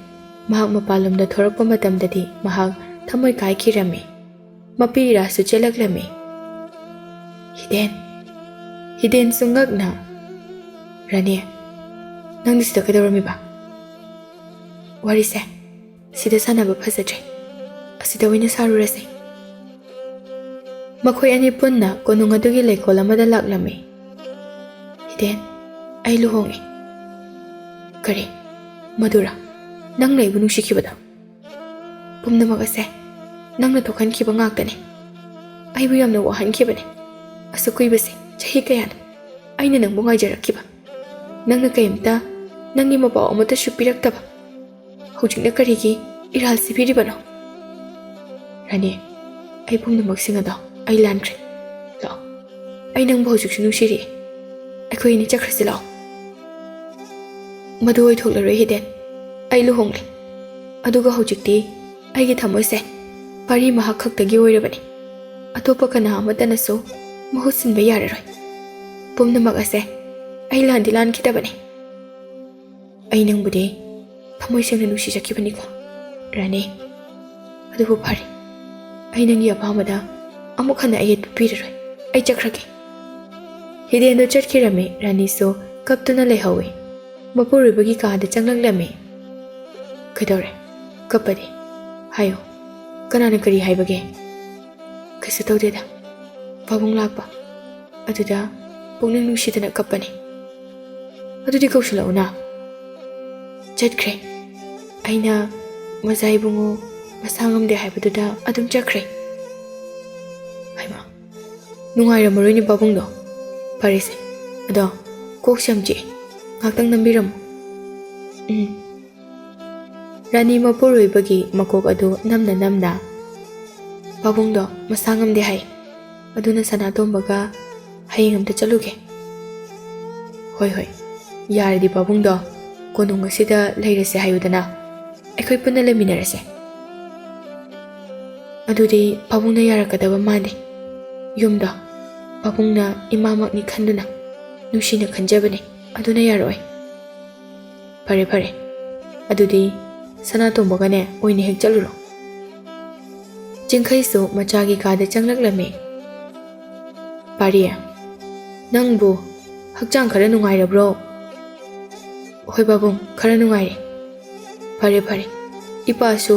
ꯃꯍꯥꯛ ꯃꯄꯥꯟꯂꯣꯝꯗ ꯊꯣꯔꯛꯄ ꯃꯇꯝꯗꯗꯤ ꯃꯍꯥꯛ ꯊꯃꯣꯏ ꯀꯥꯏꯈꯤꯔꯝꯃꯤ꯫ ꯃꯄꯤ ꯏꯔꯥꯁꯨ ꯆꯦꯜꯂꯛꯂꯝꯃꯤ꯫ "ꯍꯤꯗꯦꯟ꯫" ꯍꯤꯗꯦꯟꯁꯨ ꯉꯛꯅ, "ꯔꯥꯅꯤ, ꯅꯪꯗꯤ ꯁꯤꯗ ꯀꯩꯗꯧꯔꯝꯃꯤꯕ?" "ꯋꯥꯔꯤꯁꯦ ꯁꯤꯗ ꯁꯥꯟꯅꯕ ꯐꯖꯗ꯭ꯔꯦ, ꯑꯁꯤꯗ ꯑꯣꯏꯅ ꯁꯥꯔꯨꯔꯁꯦ꯫" ꯃꯈꯣꯏ ꯑꯅꯤ ꯄꯨꯟꯅ ꯀꯣꯅꯨꯡ ꯑꯗꯨꯒꯤ ꯂꯩꯀꯣꯜ ꯑꯃꯗ ꯂꯥꯛꯂꯝꯃꯤ꯫ "ꯍꯤꯗꯦꯟ, ꯑꯩ ꯂꯨꯍꯣꯡꯉꯦ꯫" "ꯀꯔꯤ? ꯃꯗꯨꯔ ꯅꯪꯅ ꯑꯩꯕꯨ ꯅꯨꯡꯁꯤꯈꯤꯕꯗꯣ?" "ꯄꯨꯝꯅꯃꯛ ꯑꯁꯦ ꯅꯪꯅ ꯊꯣꯛꯍꯟꯈꯤꯕ ꯉꯥꯛꯇꯅꯤ꯫ ꯑꯩꯕꯨ ꯌꯥꯝꯅ ꯋꯥꯍꯟꯈꯤꯕꯅꯤ꯫ ꯑꯁꯨꯛ ꯀꯨꯏꯕꯁꯦ, ꯆꯍꯤ ꯀꯌꯥꯅꯣ ꯑꯩꯅ ꯅꯪꯕꯨ ꯉꯥꯏꯖꯔꯛꯈꯤꯕ꯫ ꯅꯪꯅ ꯀꯩꯝꯇ, ꯅꯪꯒꯤ ꯃꯄꯥꯎ ꯑꯃꯠꯇꯁꯨ ꯄꯤꯔꯛꯇꯕ꯫ ꯍꯧꯖꯤꯛꯅ ꯀꯔꯤꯒꯤ ꯏꯔꯥꯜ ꯁꯤꯕꯤꯔꯤꯕꯅꯣ?" "ꯔꯥꯅꯤ, ꯑꯩ ꯄꯨꯝꯅꯃꯛꯁꯤꯡ ꯑꯗꯣ ꯑꯩ ꯂꯥꯟꯈ꯭ꯔꯦ꯫ ꯂꯥꯛꯑꯣ, ꯑꯩ ꯅꯪꯕꯨ ꯍꯧꯖꯤꯛꯁꯨ ꯅꯨꯡꯁꯤꯔꯤ꯫ ꯑꯩꯈꯣꯏ ꯑꯅꯤ ꯆꯠꯈ꯭ꯔꯁꯤ, ꯂꯥꯛꯑꯣ꯫" "ꯃꯗꯨ ꯑꯣꯏꯊꯣꯛꯂꯔꯣꯏ ꯍꯤꯗꯦꯟ꯫ ꯑꯩ ꯂꯨꯍꯣꯡꯂꯦ꯫ ꯑꯗꯨꯒ ꯍꯧꯖꯤꯛꯇꯤ ꯑꯩꯒꯤ ꯊꯃꯣꯏꯁꯦ ꯄꯥꯔꯤ ꯃꯍꯥꯛ ꯈꯛꯇꯒꯤ ꯑꯣꯏꯔꯕꯅꯤ꯫ ꯑꯇꯣꯞꯄ ꯀꯅꯥ ꯑꯃꯠꯇꯅꯁꯨ ꯃꯍꯨꯠ ꯁꯤꯟꯕ ꯌꯥꯔꯔꯣꯏ꯫ ꯄꯨꯝꯅꯃꯛ ꯑꯁꯦ ꯑꯩ ꯂꯥꯟꯗꯤ ꯂꯥꯟꯈꯤꯗꯕꯅꯤ꯫ ꯑꯩ ꯅꯪꯕꯨꯗꯤ ꯊꯃꯣꯏ ꯁꯦꯡꯅ ꯅꯨꯡꯁꯤꯖꯈꯤꯕꯅꯤꯀꯣ, ꯔꯥꯅꯤ꯫ ꯑꯗꯨꯕꯨ ꯐꯔꯦ, ꯑꯩ ꯅꯪꯒꯤ ꯑꯄꯥꯝꯕꯗ ꯑꯃꯨꯛ ꯍꯟꯅ ꯑꯌꯦꯠꯄ ꯄꯤꯔꯔꯣꯏ꯫ ꯑꯩ ꯆꯠꯈ꯭ꯔꯒꯦ꯫" ꯍꯤꯗꯦꯟꯗꯨ ꯆꯠꯈꯤꯔꯝꯃꯤ꯫ ꯔꯥꯅꯤꯁꯨ ꯀꯞꯇꯨꯅ ꯂꯩꯍꯧꯏ꯫ ꯃꯄꯨꯔꯣꯏꯕꯒꯤ ꯀꯥꯗ ꯆꯪꯂꯛꯂꯝꯃꯤ꯫ "ꯀꯩꯗꯧꯔꯦ? ꯀꯞꯄꯗꯤ? ꯍꯥꯏꯌꯨ, ꯀꯅꯥꯅ ꯀꯔꯤ ꯍꯥꯏꯕꯒꯦ?" "ꯀꯩꯁꯨ ꯇꯧꯗꯦꯗ, ꯄꯥꯕꯨꯡ ꯂꯥꯛꯄ, ꯑꯗꯨꯗ ꯄꯨꯛꯅꯤꯡ ꯅꯨꯡꯁꯤꯗꯅ ꯀꯞꯄꯅꯤ꯫" "ꯑꯗꯨꯗꯤ ꯀꯧꯁꯤꯜꯂꯛꯎꯅ꯫" "ꯆꯠꯈ꯭ꯔꯦ꯫ ꯑꯩꯅ ꯃꯖꯥ ꯏꯕꯨꯡꯉꯣ ꯃꯁꯥ ꯉꯝꯗꯦ ꯍꯥꯏꯕꯗꯨꯗ ꯑꯗꯨꯝ ꯆꯠꯈ꯭ꯔꯦ꯫" "ꯍꯩꯃꯥ, ꯅꯨꯡꯉꯥꯏꯔꯝꯃꯔꯣꯏꯅꯦ ꯄꯥꯕꯨꯡꯗꯣ꯫ ꯐꯔꯦꯁꯦ, ꯑꯗꯣ ꯀꯣꯛꯁꯦ ꯌꯥꯝ ꯆꯤꯛꯑꯦ, ꯉꯥꯛꯇꯪ ꯅꯝꯕꯤꯔꯝꯃꯣ꯫" "ꯎꯝ꯫" ꯔꯥꯅꯤ ꯃꯄꯨꯔꯣꯏꯕꯒꯤ ꯃꯀꯣꯛ ꯑꯗꯨ ꯅꯝꯅ ꯅꯝꯅ, "ꯄꯥꯕꯨꯡꯗꯣ ꯃꯁꯥ ꯉꯝꯗꯦ ꯍꯥꯏ, ꯑꯗꯨꯅ ꯁꯅꯥꯇꯣꯝꯕꯒ ꯍꯌꯦꯡ ꯑꯝꯇ ꯆꯠꯂꯨꯒꯦ꯫" "ꯍꯣꯏ, ꯍꯣꯏ, ꯌꯥꯔꯗꯤ ꯄꯥꯕꯨꯡꯗꯣ ꯀꯣꯅꯨꯡ ꯑꯁꯤꯗ ꯂꯩꯔꯁꯦ ꯍꯥꯏꯌꯨꯗꯅ꯫" ꯑꯩꯈꯣꯏ ꯄꯨꯟꯅ ꯂꯩꯃꯤꯟꯅꯔꯁꯦ꯫ ꯑꯗꯨꯗꯤ ꯄꯥꯕꯨꯡꯅ ꯌꯥꯔꯛꯀꯗꯕ ꯃꯥꯟꯗꯦ꯫ ꯌꯨꯝꯗꯣ ꯄꯥꯕꯨꯡꯅ ꯏꯃꯥꯃꯛꯅꯤ ꯈꯟꯗꯨꯅ ꯅꯨꯡꯁꯤꯅ ꯈꯟꯖꯕꯅꯦ꯫ ꯑꯗꯨꯅ ꯌꯥꯔꯛꯑꯣꯏ꯫ ꯐꯔꯦ ꯐꯔꯦ, ꯑꯗꯨꯗꯤ ꯁꯅꯥꯇꯣꯝꯕꯒꯅꯦ ꯑꯣꯏꯅ ꯍꯦꯛ ꯆꯠꯂꯨꯔꯣ꯫ ꯆꯤꯡꯈꯩꯁꯨ ꯃꯆꯥꯒꯤ ꯀꯥꯗ ꯆꯪꯂꯛꯂꯝꯃꯤ꯫ "ꯄꯥꯔꯤ, ꯅꯪꯕꯨ ꯍꯛꯆꯥꯡ ꯈꯔ ꯅꯨꯡꯉꯥꯏꯔꯕ꯭ꯔꯣ?" "ꯍꯣꯏ ꯄꯥꯕꯨꯡ, ꯈꯔ ꯅꯨꯡꯉꯥꯏꯔꯦ꯫" "ꯐꯔꯦ ꯐꯔꯦ, ꯏꯄꯥꯁꯨ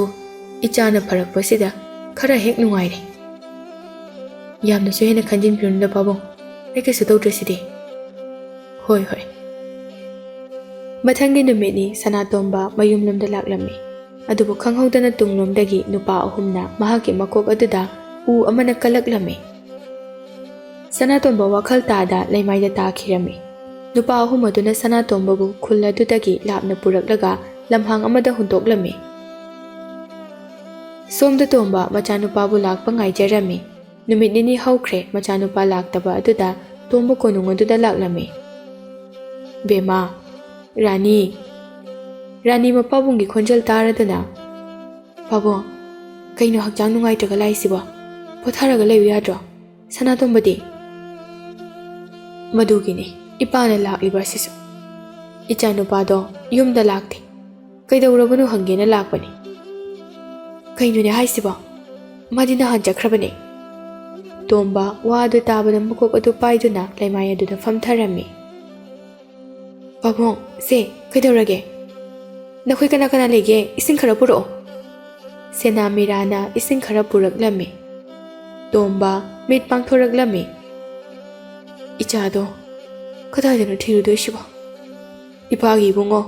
ꯏꯆꯥꯅ ꯐꯔꯛꯄꯁꯤꯗ ꯈꯔ ꯍꯦꯛ ꯅꯨꯡꯉꯥꯏꯔꯦ꯫" "ꯌꯥꯝꯅꯁꯨ ꯍꯦꯟꯅ ꯈꯟꯖꯤꯟꯕꯤꯔꯨꯅꯨꯗ ꯄꯥꯕꯨꯡ, ꯑꯩ ꯀꯩꯁꯨ ꯇꯧꯗ꯭ꯔꯁꯤꯗꯤ꯫" "ꯍꯣꯏ ꯍꯣꯏ꯫" ꯃꯊꯪꯒꯤ ꯅꯨꯃꯤꯠꯅꯤ ꯁꯅꯥꯇꯣꯝꯕ ꯃꯌꯨꯝꯂꯣꯝꯗ ꯂꯥꯛꯂꯝꯃꯤ꯫ ꯑꯗꯨꯕꯨ ꯈꯪꯍꯧꯗꯅ ꯇꯨꯡꯂꯣꯝꯗꯒꯤ ꯅꯨꯄꯥ ꯑꯍꯨꯝꯅ ꯃꯍꯥꯛꯀꯤ ꯃꯀꯣꯛ ꯑꯗꯨꯗ ꯎ ꯑꯃꯅ ꯀꯜꯂꯛꯂꯝꯃꯤ꯫ ꯁꯅꯥꯇꯣꯝꯕ ꯋꯥꯈꯜ ꯇꯥꯗ ꯂꯩꯃꯥꯏꯗ ꯇꯥꯈꯤꯔꯝꯃꯤ꯫ ꯅꯨꯄꯥ ꯑꯍꯨꯝ ꯑꯗꯨꯅ ꯁꯅꯥꯇꯣꯝꯕꯕꯨ ꯈꯨꯜ ꯑꯗꯨꯗꯒꯤ ꯂꯥꯞꯅ ꯄꯨꯔꯛꯂꯒ ꯂꯝꯍꯥꯡ ꯑꯃꯗ ꯍꯨꯟꯗꯣꯛꯂꯝꯃꯤ꯫ ꯁꯣꯝꯗ ꯇꯣꯝꯕ ꯃꯆꯥꯅꯨꯄꯥꯕꯨ ꯂꯥꯛꯄ ꯉꯥꯏꯖꯔꯝꯃꯤ꯫ ꯅꯨꯃꯤꯠ ꯅꯤꯅꯤ ꯍꯧꯈ꯭ꯔꯦ, ꯃꯆꯥꯅꯨꯄꯥ ꯂꯥꯛꯇꯕ ꯑꯗꯨꯗ ꯇꯣꯝꯕ ꯀꯣꯅꯨꯡ ꯑꯗꯨꯗ ꯂꯥꯛꯂꯝꯃꯤ꯫ "ꯕꯦꯝꯃ, ꯔꯥꯅꯤ꯫" ꯔꯥꯅꯤ ꯃꯄꯥꯕꯨꯡꯒꯤ ꯈꯣꯟꯖꯦꯜ ꯇꯥꯔꯗꯨꯅ, "ꯄꯥꯕꯨꯡ, ꯀꯩꯅꯣ ꯍꯛꯆꯥꯡ ꯅꯨꯡꯉꯥꯏꯇ꯭ꯔꯒ ꯂꯥꯛꯏꯁꯤꯕꯣ? ꯄꯣꯊꯥꯔꯒ ꯂꯩꯌꯨ ꯌꯥꯗ꯭ꯔꯣ? ꯁꯅꯥꯇꯣꯝꯕꯗꯤ?" "ꯃꯗꯨꯒꯤꯅꯤ ꯏꯄꯥꯅ ꯂꯥꯛꯂꯤꯕ ꯑꯁꯤꯁꯨ꯫ ꯏꯆꯥꯅꯨꯄꯥꯗꯣ ꯌꯨꯝꯗ ꯂꯥꯛꯇꯦ꯫ ꯀꯩꯗꯧꯔꯕꯅꯣ ꯍꯪꯒꯦꯅ ꯂꯥꯛꯄꯅꯤ꯫" "ꯀꯩꯅꯣꯅꯦ ꯍꯥꯏꯁꯤꯕꯣ? ꯃꯥꯗꯤ ꯅꯍꯥꯟ ꯆꯠꯈ꯭ꯔꯕꯅꯦ꯫" ꯇꯣꯝꯕ ꯋꯥ ꯑꯗꯨ ꯇꯥꯕꯗ ꯃꯀꯣꯛ ꯑꯗꯨ ꯄꯥꯏꯗꯨꯅ ꯂꯩꯃꯥꯏ ꯑꯗꯨꯗ ꯐꯝꯊꯔꯝꯃꯤ꯫ "ꯄꯥꯕꯨꯡ, ꯁꯦ, ꯀꯩꯗꯧꯔꯒꯦ? ꯅꯈꯣꯏ ꯀꯅꯥ ꯀꯅꯥ ꯂꯩꯒꯦ? ꯏꯁꯤꯡ ꯈꯔ ꯄꯨꯔꯛꯑꯣ꯫" ꯁꯦꯅꯥ ꯃꯤꯔꯥꯅ ꯏꯁꯤꯡ ꯈꯔ ꯄꯨꯔꯛꯂꯝꯃꯤ꯫ ꯇꯣꯝꯕ ꯃꯤꯠ ꯄꯥꯡꯊꯣꯔꯛꯂꯝꯃꯤ꯫ "ꯏꯆꯥꯗꯣ ꯀꯗꯥꯏꯗꯅꯣ ꯊꯤꯔꯨꯗꯣꯏꯁꯤꯕꯣ? ꯏꯄꯥꯒꯤ ꯏꯕꯨꯡꯉꯣ,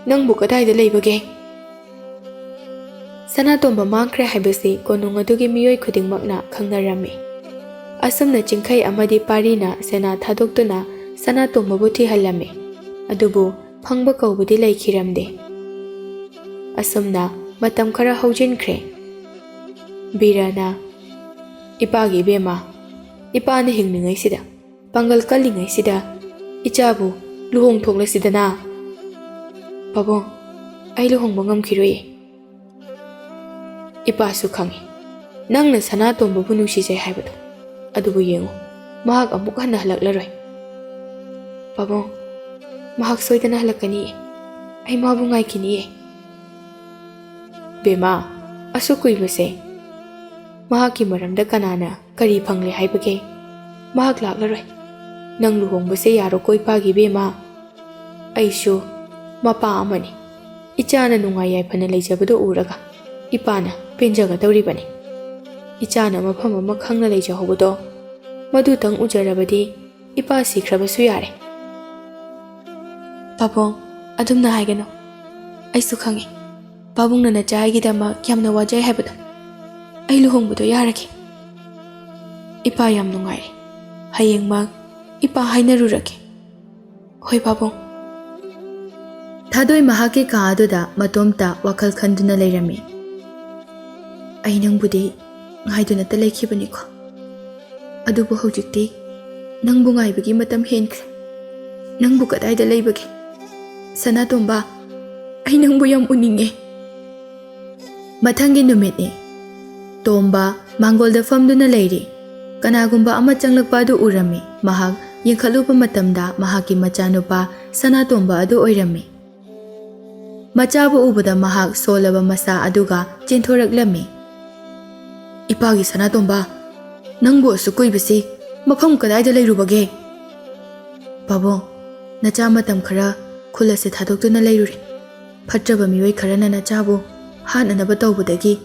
ꯅꯪꯕꯨ ꯀꯗꯥꯏꯗ ꯂꯩꯕꯒꯦ?" ꯁꯅꯥꯇꯣꯝꯕ ꯃꯥꯡꯈ꯭ꯔꯦ ꯍꯥꯏꯕꯁꯤ ꯀꯣꯅꯨꯡ ꯑꯗꯨꯒꯤ ꯃꯤꯑꯣꯏ ꯈꯨꯗꯤꯡꯃꯛꯅ ꯈꯪꯅꯔꯝꯃꯤ꯫ ꯑꯁꯨꯝꯅ ꯆꯤꯡꯈꯩ ꯑꯃꯗꯤ ꯄꯥꯔꯤꯅ ꯁꯦꯅꯥ ꯊꯥꯗꯣꯛꯇꯨꯅ ꯁꯅꯥꯇꯣꯝꯕꯕꯨ ꯊꯤꯍꯜꯂꯝꯃꯤ꯫ ꯑꯗꯨꯕꯨ ꯐꯪꯕ ꯀꯧꯕꯗꯤ ꯂꯩꯈꯤꯔꯝꯗꯦ꯫ ꯑꯁꯨꯝꯅ ꯃꯇꯝ ꯈꯔ ꯍꯧꯖꯤꯟꯈ꯭ꯔꯦ꯫ ꯕꯤꯔꯅ, "ꯏꯄꯥꯒꯤ ꯏꯕꯦꯝꯃ, ꯏꯄꯥꯅ ꯍꯤꯡꯂꯤꯉꯩꯁꯤꯗ, ꯄꯥꯡꯒꯜ ꯀꯜꯂꯤꯉꯩꯁꯤꯗ ꯏꯆꯥꯕꯨ ꯂꯨꯍꯣꯡ ꯊꯣꯛꯂꯁꯤꯗꯅ꯫" "ꯄꯥꯕꯨꯡ, ꯑꯩ ꯂꯨꯍꯣꯡꯕ ꯉꯝꯈꯤꯔꯣꯏꯌꯦ꯫ ꯏꯄꯥꯁꯨ ꯈꯪꯉꯤ ꯅꯪꯅ ꯁꯅꯥꯇꯣꯝꯕꯕꯨ ꯅꯨꯡꯁꯤꯖꯩ ꯍꯥꯏꯕꯗꯣ꯫ ꯑꯗꯨꯕꯨ ꯌꯦꯡꯉꯨ, ꯃꯍꯥꯛ ꯑꯃꯨꯛ ꯍꯟꯅ ꯍꯜꯂꯛꯂꯔꯣꯏ꯫ ꯄꯥꯕꯨꯡ, ꯃꯍꯥꯛ ꯁꯣꯏꯗꯅ ꯍꯜꯂꯛꯀꯅꯤꯌꯦ꯫ ꯑꯩ ꯃꯥꯕꯨ ꯉꯥꯏꯈꯤꯅꯤꯌꯦ꯫ ꯕꯦꯃꯥ, ꯑꯁꯨꯛ ꯀꯨꯏꯕꯁꯦ ꯃꯍꯥꯛꯀꯤ ꯃꯔꯝꯗ ꯀꯅꯥꯅ ꯀꯔꯤ ꯐꯪꯂꯦ ꯍꯥꯏꯕꯒꯦ? ꯃꯍꯥꯛ ꯂꯥꯛꯂꯔꯣꯏ꯫ ꯅꯪ ꯂꯨꯍꯣꯡꯕꯁꯦ ꯌꯥꯔꯣꯀꯣ ꯏꯄꯥꯒꯤ ꯕꯦꯃꯥ꯫ ꯑꯩꯁꯨ ꯃꯄꯥ ꯑꯃꯅꯤ꯫ ꯏꯆꯥꯅ ꯅꯨꯡꯉꯥꯏ ꯌꯥꯏꯐꯅ ꯂꯩꯖꯕꯗꯣ ꯎꯔꯒ ꯏꯄꯥꯅ ꯄꯦꯟꯖꯒꯗꯧꯔꯤꯕꯅꯤ꯫ ꯏꯆꯥꯅ ꯃꯐꯝ ꯑꯃ ꯈꯪꯅ ꯂꯩꯖꯍꯧꯕꯗꯣ, ꯃꯗꯨꯇꯪ ꯎꯖꯔꯕꯗꯤ ꯏꯄꯥ ꯁꯤꯈ꯭ꯔꯕꯁꯨ ꯌꯥꯔꯦ꯫ ꯄꯥꯕꯨꯡ, ꯑꯗꯨꯝꯅ ꯍꯥꯏꯒꯅꯨ꯫ ꯑꯩꯁꯨ ꯈꯪꯉꯤ, ꯄꯥꯕꯨꯡꯅ ꯅꯆꯥ ꯑꯩꯒꯤꯗꯃꯛ ꯌꯥꯝꯅ ꯋꯥꯖꯩ ꯍꯥꯏꯕꯗꯣ꯫ ꯑꯩ ꯂꯨꯍꯣꯡꯕꯗꯣ ꯌꯥꯔꯒꯦ꯫ ꯏꯄꯥ ꯌꯥꯝ ꯅꯨꯡꯉꯥꯏꯔꯦ꯫ ꯍꯌꯦꯡꯃꯛ ꯏꯄꯥ ꯍꯥꯏꯅꯔꯨꯔꯒꯦ꯫ ꯍꯣꯏ ꯄꯥꯕꯨꯡ꯫ ꯊꯥꯗꯣꯏ ꯃꯍꯥꯛꯀꯤ ꯀꯥ ꯑꯗꯨꯗ ꯃꯇꯣꯝꯇ ꯋꯥꯈꯜ ꯈꯟꯗꯨꯅ ꯂꯩꯔꯝꯃꯤ꯫ ꯑꯩ ꯅꯪꯕꯨꯗꯤ ꯉꯥꯏꯗꯨꯅꯇ ꯂꯩꯈꯤꯕꯅꯤꯀꯣ꯫ ꯑꯗꯨꯕꯨ ꯍꯧꯖꯤꯛꯇꯤ ꯅꯪꯕꯨ ꯉꯥꯏꯕꯒꯤ ꯃꯇꯝ ꯍꯦꯟꯈ꯭ꯔꯦ꯫ ꯅꯪꯕꯨ ꯀꯗꯥꯏꯗ ꯂꯩꯕꯒꯦ? ꯁꯅꯥꯇꯣꯝꯕ, ꯑꯩ ꯅꯪꯕꯨ ꯌꯥꯝ ꯎꯅꯤꯡꯉꯦ꯫ ꯃꯊꯪꯒꯤ ꯅꯨꯃꯤꯠꯅꯤ꯫ ꯇꯣꯝꯕ ꯃꯥꯡꯒꯣꯜꯗ ꯐꯝꯗꯨꯅ ꯂꯩꯔꯤ꯫ ꯀꯅꯥꯒꯨꯝꯕ ꯑꯃ ꯆꯪꯂꯛꯄ ꯑꯗꯨ ꯎꯔꯝꯃꯤ꯫ ꯃꯍꯥꯛ ꯌꯦꯡꯈꯠꯂꯨꯕ ꯃꯇꯝꯗ ꯃꯍꯥꯛꯀꯤ ꯃꯆꯥꯅꯨꯄꯥ ꯁꯅꯥꯇꯣꯝꯕ ꯑꯗꯨ ꯑꯣꯏꯔꯝꯃꯤ꯫ ꯃꯆꯥꯕꯨ ꯎꯕꯗ ꯃꯍꯥꯛ ꯁꯣꯜꯂꯕ ꯃꯁꯥ ꯑꯗꯨꯒ ꯆꯦꯟꯊꯣꯔꯛꯂꯝꯃꯤ꯫ "ꯏꯄꯥꯒꯤ ꯁꯅꯥꯇꯣꯝꯕ, ꯅꯪꯕꯨ ꯑꯁꯨꯛ ꯀꯨꯏꯕꯁꯤ ꯃꯐꯝ ꯀꯗꯥꯏꯗ ꯂꯩꯔꯨꯕꯒꯦ?" "ꯄꯥꯕꯨꯡ, ꯅꯆꯥ ꯃꯇꯝ ꯈꯔ ꯈꯨꯜ ꯑꯁꯤ ꯊꯥꯗꯣꯛꯇꯨꯅ ꯂꯩꯔꯨꯔꯦ꯫ ꯐꯠꯇ꯭ꯔꯕ ꯃꯤꯑꯣꯏ ꯈꯔꯅ ꯅꯆꯥꯕꯨ ꯍꯥꯠꯅꯅꯕ ꯇꯧꯕꯗꯒꯤ꯫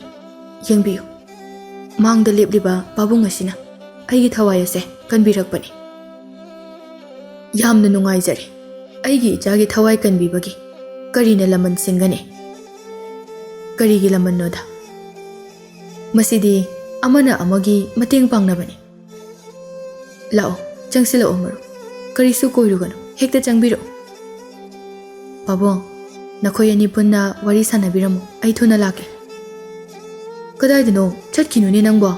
ꯌꯦꯡꯕꯤꯌꯨ, ꯃꯥꯡꯗ ꯂꯦꯞꯂꯤꯕ ꯄꯥꯕꯨꯡ ꯑꯁꯤꯅ ꯑꯩꯒꯤ ꯊꯋꯥꯏ ꯑꯁꯦ ꯀꯟꯕꯤꯔꯛꯄꯅꯤ꯫ ꯌꯥꯝꯅ ꯅꯨꯡꯉꯥꯏꯖꯔꯦ ꯑꯩꯒꯤ ꯏꯆꯥꯒꯤ ꯊꯋꯥꯏ ꯀꯟꯕꯤꯕꯒꯤ꯫ ꯀꯔꯤꯅ ꯂꯃꯟ ꯁꯤꯟꯒꯅꯤ? ꯀꯔꯤꯒꯤ ꯂꯃꯟꯅꯣꯗ? ꯃꯁꯤꯗꯤ ꯑꯃꯅ ꯑꯃꯒꯤ ꯃꯇꯦꯡ ꯄꯥꯡꯅꯕꯅꯤ꯫ ꯂꯥꯛꯑꯣ, ꯆꯪꯁꯤꯜꯂꯛꯑꯣ ꯃꯔꯨꯞ꯫ ꯀꯔꯤꯁꯨ ꯀꯣꯏꯔꯨꯒꯅꯨ, ꯍꯦꯛꯇ ꯆꯪꯕꯤꯔꯛꯎ꯫" "ꯄꯥꯕꯨꯡ, ꯅꯈꯣꯏ ꯑꯅꯤ ꯄꯨꯟꯅ ꯋꯥꯔꯤ ꯁꯥꯟꯅꯕꯤꯔꯝꯃꯨ, ꯑꯩ ꯊꯨꯅ ꯂꯥꯛꯀꯦ꯫" "ꯀꯗꯥꯏꯗꯅꯣ? ꯆꯠꯈꯤꯅꯨꯅꯦ ꯅꯪꯕꯣ꯫"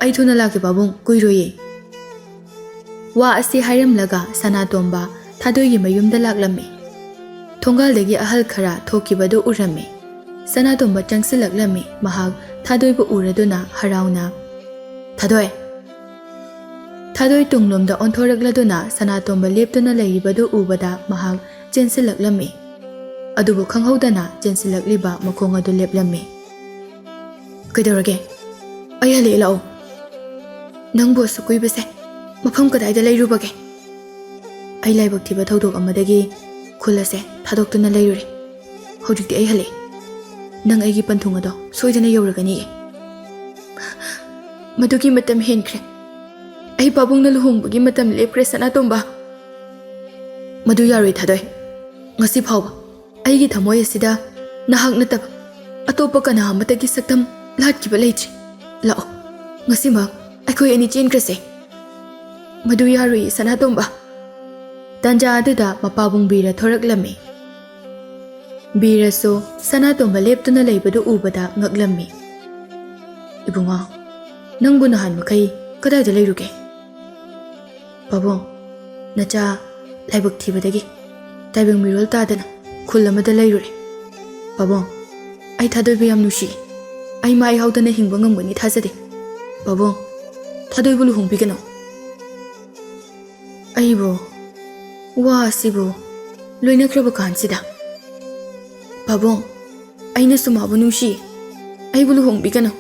"ꯑꯩ ꯊꯨꯅ ꯂꯥꯛꯀꯦ ꯄꯥꯕꯨꯡ, ꯀꯨꯏꯔꯣꯏꯌꯦ꯫" ꯋꯥ ꯑꯁꯤ ꯍꯥꯏꯔꯝꯂꯒ ꯁꯅꯥꯇꯣꯝꯕ ꯊꯥꯗꯣꯏꯒꯤ ꯃꯌꯨꯝꯗ ꯂꯥꯛꯂꯝꯃꯤ꯫ ꯊꯣꯡꯒꯥꯜꯗꯒꯤ ꯑꯍꯜ ꯈꯔ ꯊꯣꯛꯈꯤꯕꯗꯨ ꯎꯔꯝꯃꯤ꯫ ꯁꯅꯥꯇꯣꯝꯕ ꯆꯪꯁꯤꯜꯂꯛꯂꯝꯃꯤ꯫ ꯃꯍꯥꯛ ꯊꯥꯗꯣꯏꯕꯨ ꯎꯔꯗꯨꯅ ꯍꯔꯥꯎꯅ, "ꯊꯥꯗꯣꯏ!" ꯊꯥꯗꯣꯏ ꯇꯨꯡꯂꯣꯝꯗ ꯑꯣꯟꯊꯣꯔꯛꯂꯗꯨꯅ ꯁꯅꯥꯇꯣꯝꯕ ꯂꯦꯞꯇꯨꯅ ꯂꯩꯔꯤꯕꯗꯨ ꯎꯕꯗ ꯃꯍꯥꯛ ꯆꯦꯟꯁꯤꯜꯂꯛꯂꯝꯃꯤ꯫ ꯑꯗꯨꯕꯨ ꯈꯪꯍꯧꯗꯅ ꯆꯦꯟꯁꯤꯜꯂꯛꯂꯤꯕ ꯃꯈꯣꯡ ꯑꯗꯨ ꯂꯦꯞꯂꯝꯃꯤ꯫ "ꯀꯩꯗꯧꯔꯒꯦ? ꯑꯩ ꯍꯜꯂꯛꯑꯦ, ꯂꯥꯛꯑꯣ꯫ ꯅꯪꯕꯨ ꯑꯁꯨꯛ ꯀꯨꯏꯕꯁꯦ ꯃꯐꯝ ꯀꯗꯥꯏꯗ ꯂꯩꯔꯨꯕꯒꯦ? ꯑꯩ ꯂꯥꯏꯕꯛ ꯊꯤꯕ ꯊꯧꯗꯣꯛ ꯑꯃꯗꯒꯤ ꯈꯨꯜ ꯑꯁꯦ ꯊꯥꯗꯣꯛꯇꯨꯅ ꯂꯩꯔꯨꯔꯦ꯫ ꯍꯧꯖꯤꯛꯇꯤ ꯑꯩ ꯍꯜꯂꯛꯑꯦ꯫ ꯅꯪ ꯑꯩꯒꯤ ꯄꯟꯊꯨꯡ ꯑꯗꯣ ꯁꯣꯏꯗꯅ ꯌꯧꯔꯒꯅꯤꯌꯦ꯫" "ꯃꯗꯨꯒꯤ ꯃꯇꯝ ꯍꯦꯟꯈ꯭ꯔꯦ꯫ ꯑꯩ ꯄꯥꯕꯨꯡꯅ ꯂꯨꯍꯣꯡꯕꯒꯤ ꯃꯇꯝ ꯂꯦꯞꯈ꯭ꯔꯦ, ꯁꯅꯥꯇꯣꯝꯕ꯫" "ꯃꯗꯨ ꯌꯥꯔꯣꯏ, ꯊꯥꯗꯣꯏ꯫ ꯉꯁꯤ ꯐꯥꯎꯕ ꯑꯩꯒꯤ ꯊꯃꯣꯏ ꯑꯁꯤꯗ ꯅꯍꯥꯛ ꯅꯠꯇꯕ ꯑꯇꯣꯞꯄ ꯀꯅꯥ ꯑꯃꯠꯇꯒꯤ ꯁꯛꯇꯝ ꯂꯥꯠꯈꯤꯕ ꯂꯩꯇ꯭ꯔꯤ꯫ ꯂꯥꯛꯑꯣ, ꯉꯁꯤꯃꯛ ꯑꯩꯈꯣꯏ ꯑꯅꯤ ꯆꯦꯟꯈ꯭ꯔꯁꯦ꯫" "ꯃꯗꯨ ꯌꯥꯔꯣꯏꯌꯦ, ꯁꯅꯥꯇꯣꯝꯕ꯫" ꯇꯥꯟꯖꯥ ꯑꯗꯨꯗ ꯃꯄꯥꯕꯨꯡ ꯕꯤꯔ ꯊꯣꯔꯛꯂꯝꯃꯤ꯫ ꯕꯤꯔꯁꯨ ꯁꯅꯥꯇꯣꯝꯕ ꯂꯦꯞꯇꯨꯅ ꯂꯩꯕꯗꯨ ꯎꯕꯗ ꯉꯛꯂꯝꯃꯤ꯫ "ꯏꯕꯨꯡꯉꯣ, ꯅꯪꯕꯨ ꯅꯍꯥꯟ ꯃꯈꯩ ꯀꯗꯥꯏꯗ ꯂꯩꯔꯨꯒꯦ?" "ꯄꯥꯕꯨꯡ, ꯅꯆꯥ ꯂꯥꯏꯕꯛ ꯊꯤꯕꯗꯒꯤ ꯇꯥꯏꯕꯪ ꯃꯤꯔꯣꯜ ꯇꯥꯗꯅ ꯈꯨꯜ ꯑꯃꯗ ꯂꯩꯔꯨꯔꯦ꯫ ꯄꯥꯕꯨꯡ, ꯑꯩ ꯊꯥꯗꯣꯏꯕꯨ ꯌꯥꯝ ꯅꯨꯡꯁꯤ꯫ ꯑꯩ ꯃꯥ ꯌꯥꯎꯗꯅ ꯍꯤꯡꯕ ꯉꯝꯒꯅꯤ ꯊꯥꯖꯗꯦ꯫ ꯄꯥꯕꯨꯡ, ꯊꯥꯗꯣꯏꯕꯨ ꯂꯨꯍꯣꯡꯕꯤꯒꯅꯨ꯫" "ꯑꯩꯕꯨ, ꯋꯥ ꯑꯁꯤꯕꯨ ꯂꯣꯏꯅꯈ꯭ꯔꯕ ꯀꯥꯟꯁꯤꯗ꯫" "ꯄꯥꯕꯨꯡ, ꯑꯩꯅꯁꯨ ꯃꯥꯕꯨ ꯅꯨꯡꯁꯤ꯫ ꯑꯩꯕꯨ ꯂꯨꯍꯣꯡꯕꯤꯒꯅꯨ꯫"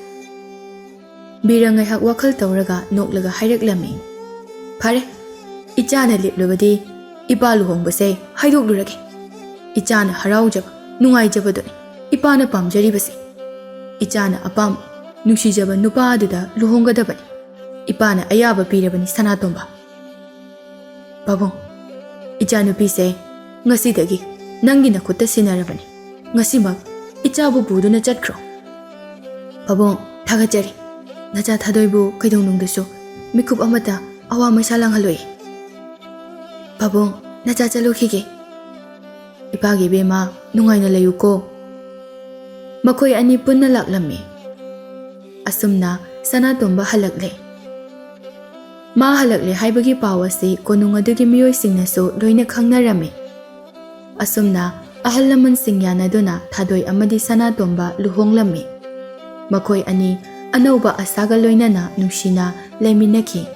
ꯕꯤꯔ ꯉꯥꯏꯍꯥꯛ ꯋꯥꯈꯜ ꯇꯧꯔꯒ ꯅꯣꯛꯂꯒ ꯍꯥꯏꯔꯛꯂꯝꯃꯤ꯫ "ꯐꯔꯦ, ꯏꯆꯥꯅ ꯂꯦꯞꯂꯕꯗꯤ ꯏꯄꯥ ꯂꯨꯍꯣꯡꯕꯁꯦ ꯍꯥꯏꯗꯣꯛꯂꯨꯔꯒꯦ꯫ ꯏꯆꯥꯅ ꯍꯔꯥꯎꯖꯕ, ꯅꯨꯡꯉꯥꯏꯖꯕꯗꯨꯅꯤ ꯏꯄꯥꯅ ꯄꯥꯝꯖꯔꯤꯕꯁꯦ꯫ ꯏꯆꯥꯅ ꯑꯄꯥꯝꯕ, ꯅꯨꯡꯁꯤꯖꯕ ꯅꯨꯄꯥ ꯑꯗꯨꯗ ꯂꯨꯍꯣꯡꯒꯗꯕꯅꯤ꯫ ꯏꯄꯥꯅ ꯑꯌꯥꯕ ꯄꯤꯔꯕꯅꯤ, ꯁꯅꯥꯇꯣꯝꯕ꯫" "ꯄꯥꯕꯨꯡ, ꯏꯆꯥꯅꯨꯄꯤꯁꯦ ꯉꯁꯤꯗꯒꯤ ꯅꯪꯒꯤ ꯅꯈꯨꯠꯇ ꯁꯤꯟꯅꯔꯕꯅꯤ꯫ ꯉꯁꯤꯃꯛ ꯏꯆꯥꯕꯨ ꯄꯨꯗꯨꯅ ꯆꯠꯈ꯭ꯔꯣ꯫" "ꯄꯥꯕꯨꯡ, ꯊꯥꯒꯠꯆꯔꯤ꯫ ꯅꯆꯥ ꯊꯥꯗꯣꯏꯕꯨ ꯀꯩꯗꯧꯅꯨꯡꯗꯁꯨ ꯃꯤꯀꯨꯞ ꯑꯃꯠꯇ ꯑꯋꯥ ꯃꯩꯁꯥ ꯂꯥꯡꯍꯜꯂꯣꯏ꯫" "ꯄꯥꯕꯨꯡ, ꯅꯆꯥ ꯆꯠꯂꯨꯈꯤꯒꯦ꯫" "ꯏꯄꯥꯒꯤ ꯏꯕꯦꯝꯃ, ꯅꯨꯡꯉꯥꯏꯅ ꯂꯩꯌꯨꯀꯣ꯫" ꯃꯈꯣꯏ ꯑꯅꯤ ꯄꯨꯟꯅ ꯂꯥꯛꯂꯝꯃꯤ꯫ ꯑꯁꯨꯝꯅ ꯁꯅꯥꯇꯣꯝꯕ ꯍꯜꯂꯛꯂꯦ꯫ ꯃꯥ ꯍꯜꯂꯛꯂꯦ ꯍꯥꯏꯕꯒꯤ ꯄꯥꯎ ꯑꯁꯤ ꯀꯣꯅꯨꯡ ꯑꯗꯨꯒꯤ ꯃꯤꯑꯣꯏꯁꯤꯡꯅꯁꯨ ꯂꯣꯏꯅ ꯈꯪꯅꯔꯝꯃꯤ꯫ ꯑꯁꯨꯝꯅ ꯑꯍꯜ ꯂꯃꯟꯁꯤꯡ ꯌꯥꯅꯗꯨꯅ ꯊꯥꯗꯣꯏ ꯑꯃꯗꯤ ꯁꯅꯥꯇꯣꯝꯕ ꯂꯨꯍꯣꯡꯂꯝꯃꯤ꯫ ꯃꯈꯣꯏ ꯑꯅꯤ ꯑꯅꯧꯕ ꯑꯁꯥꯒ ꯂꯣꯏꯅꯅ ꯅꯨꯡꯁꯤꯅ ꯂꯩꯃꯤꯟꯅꯈꯤ꯫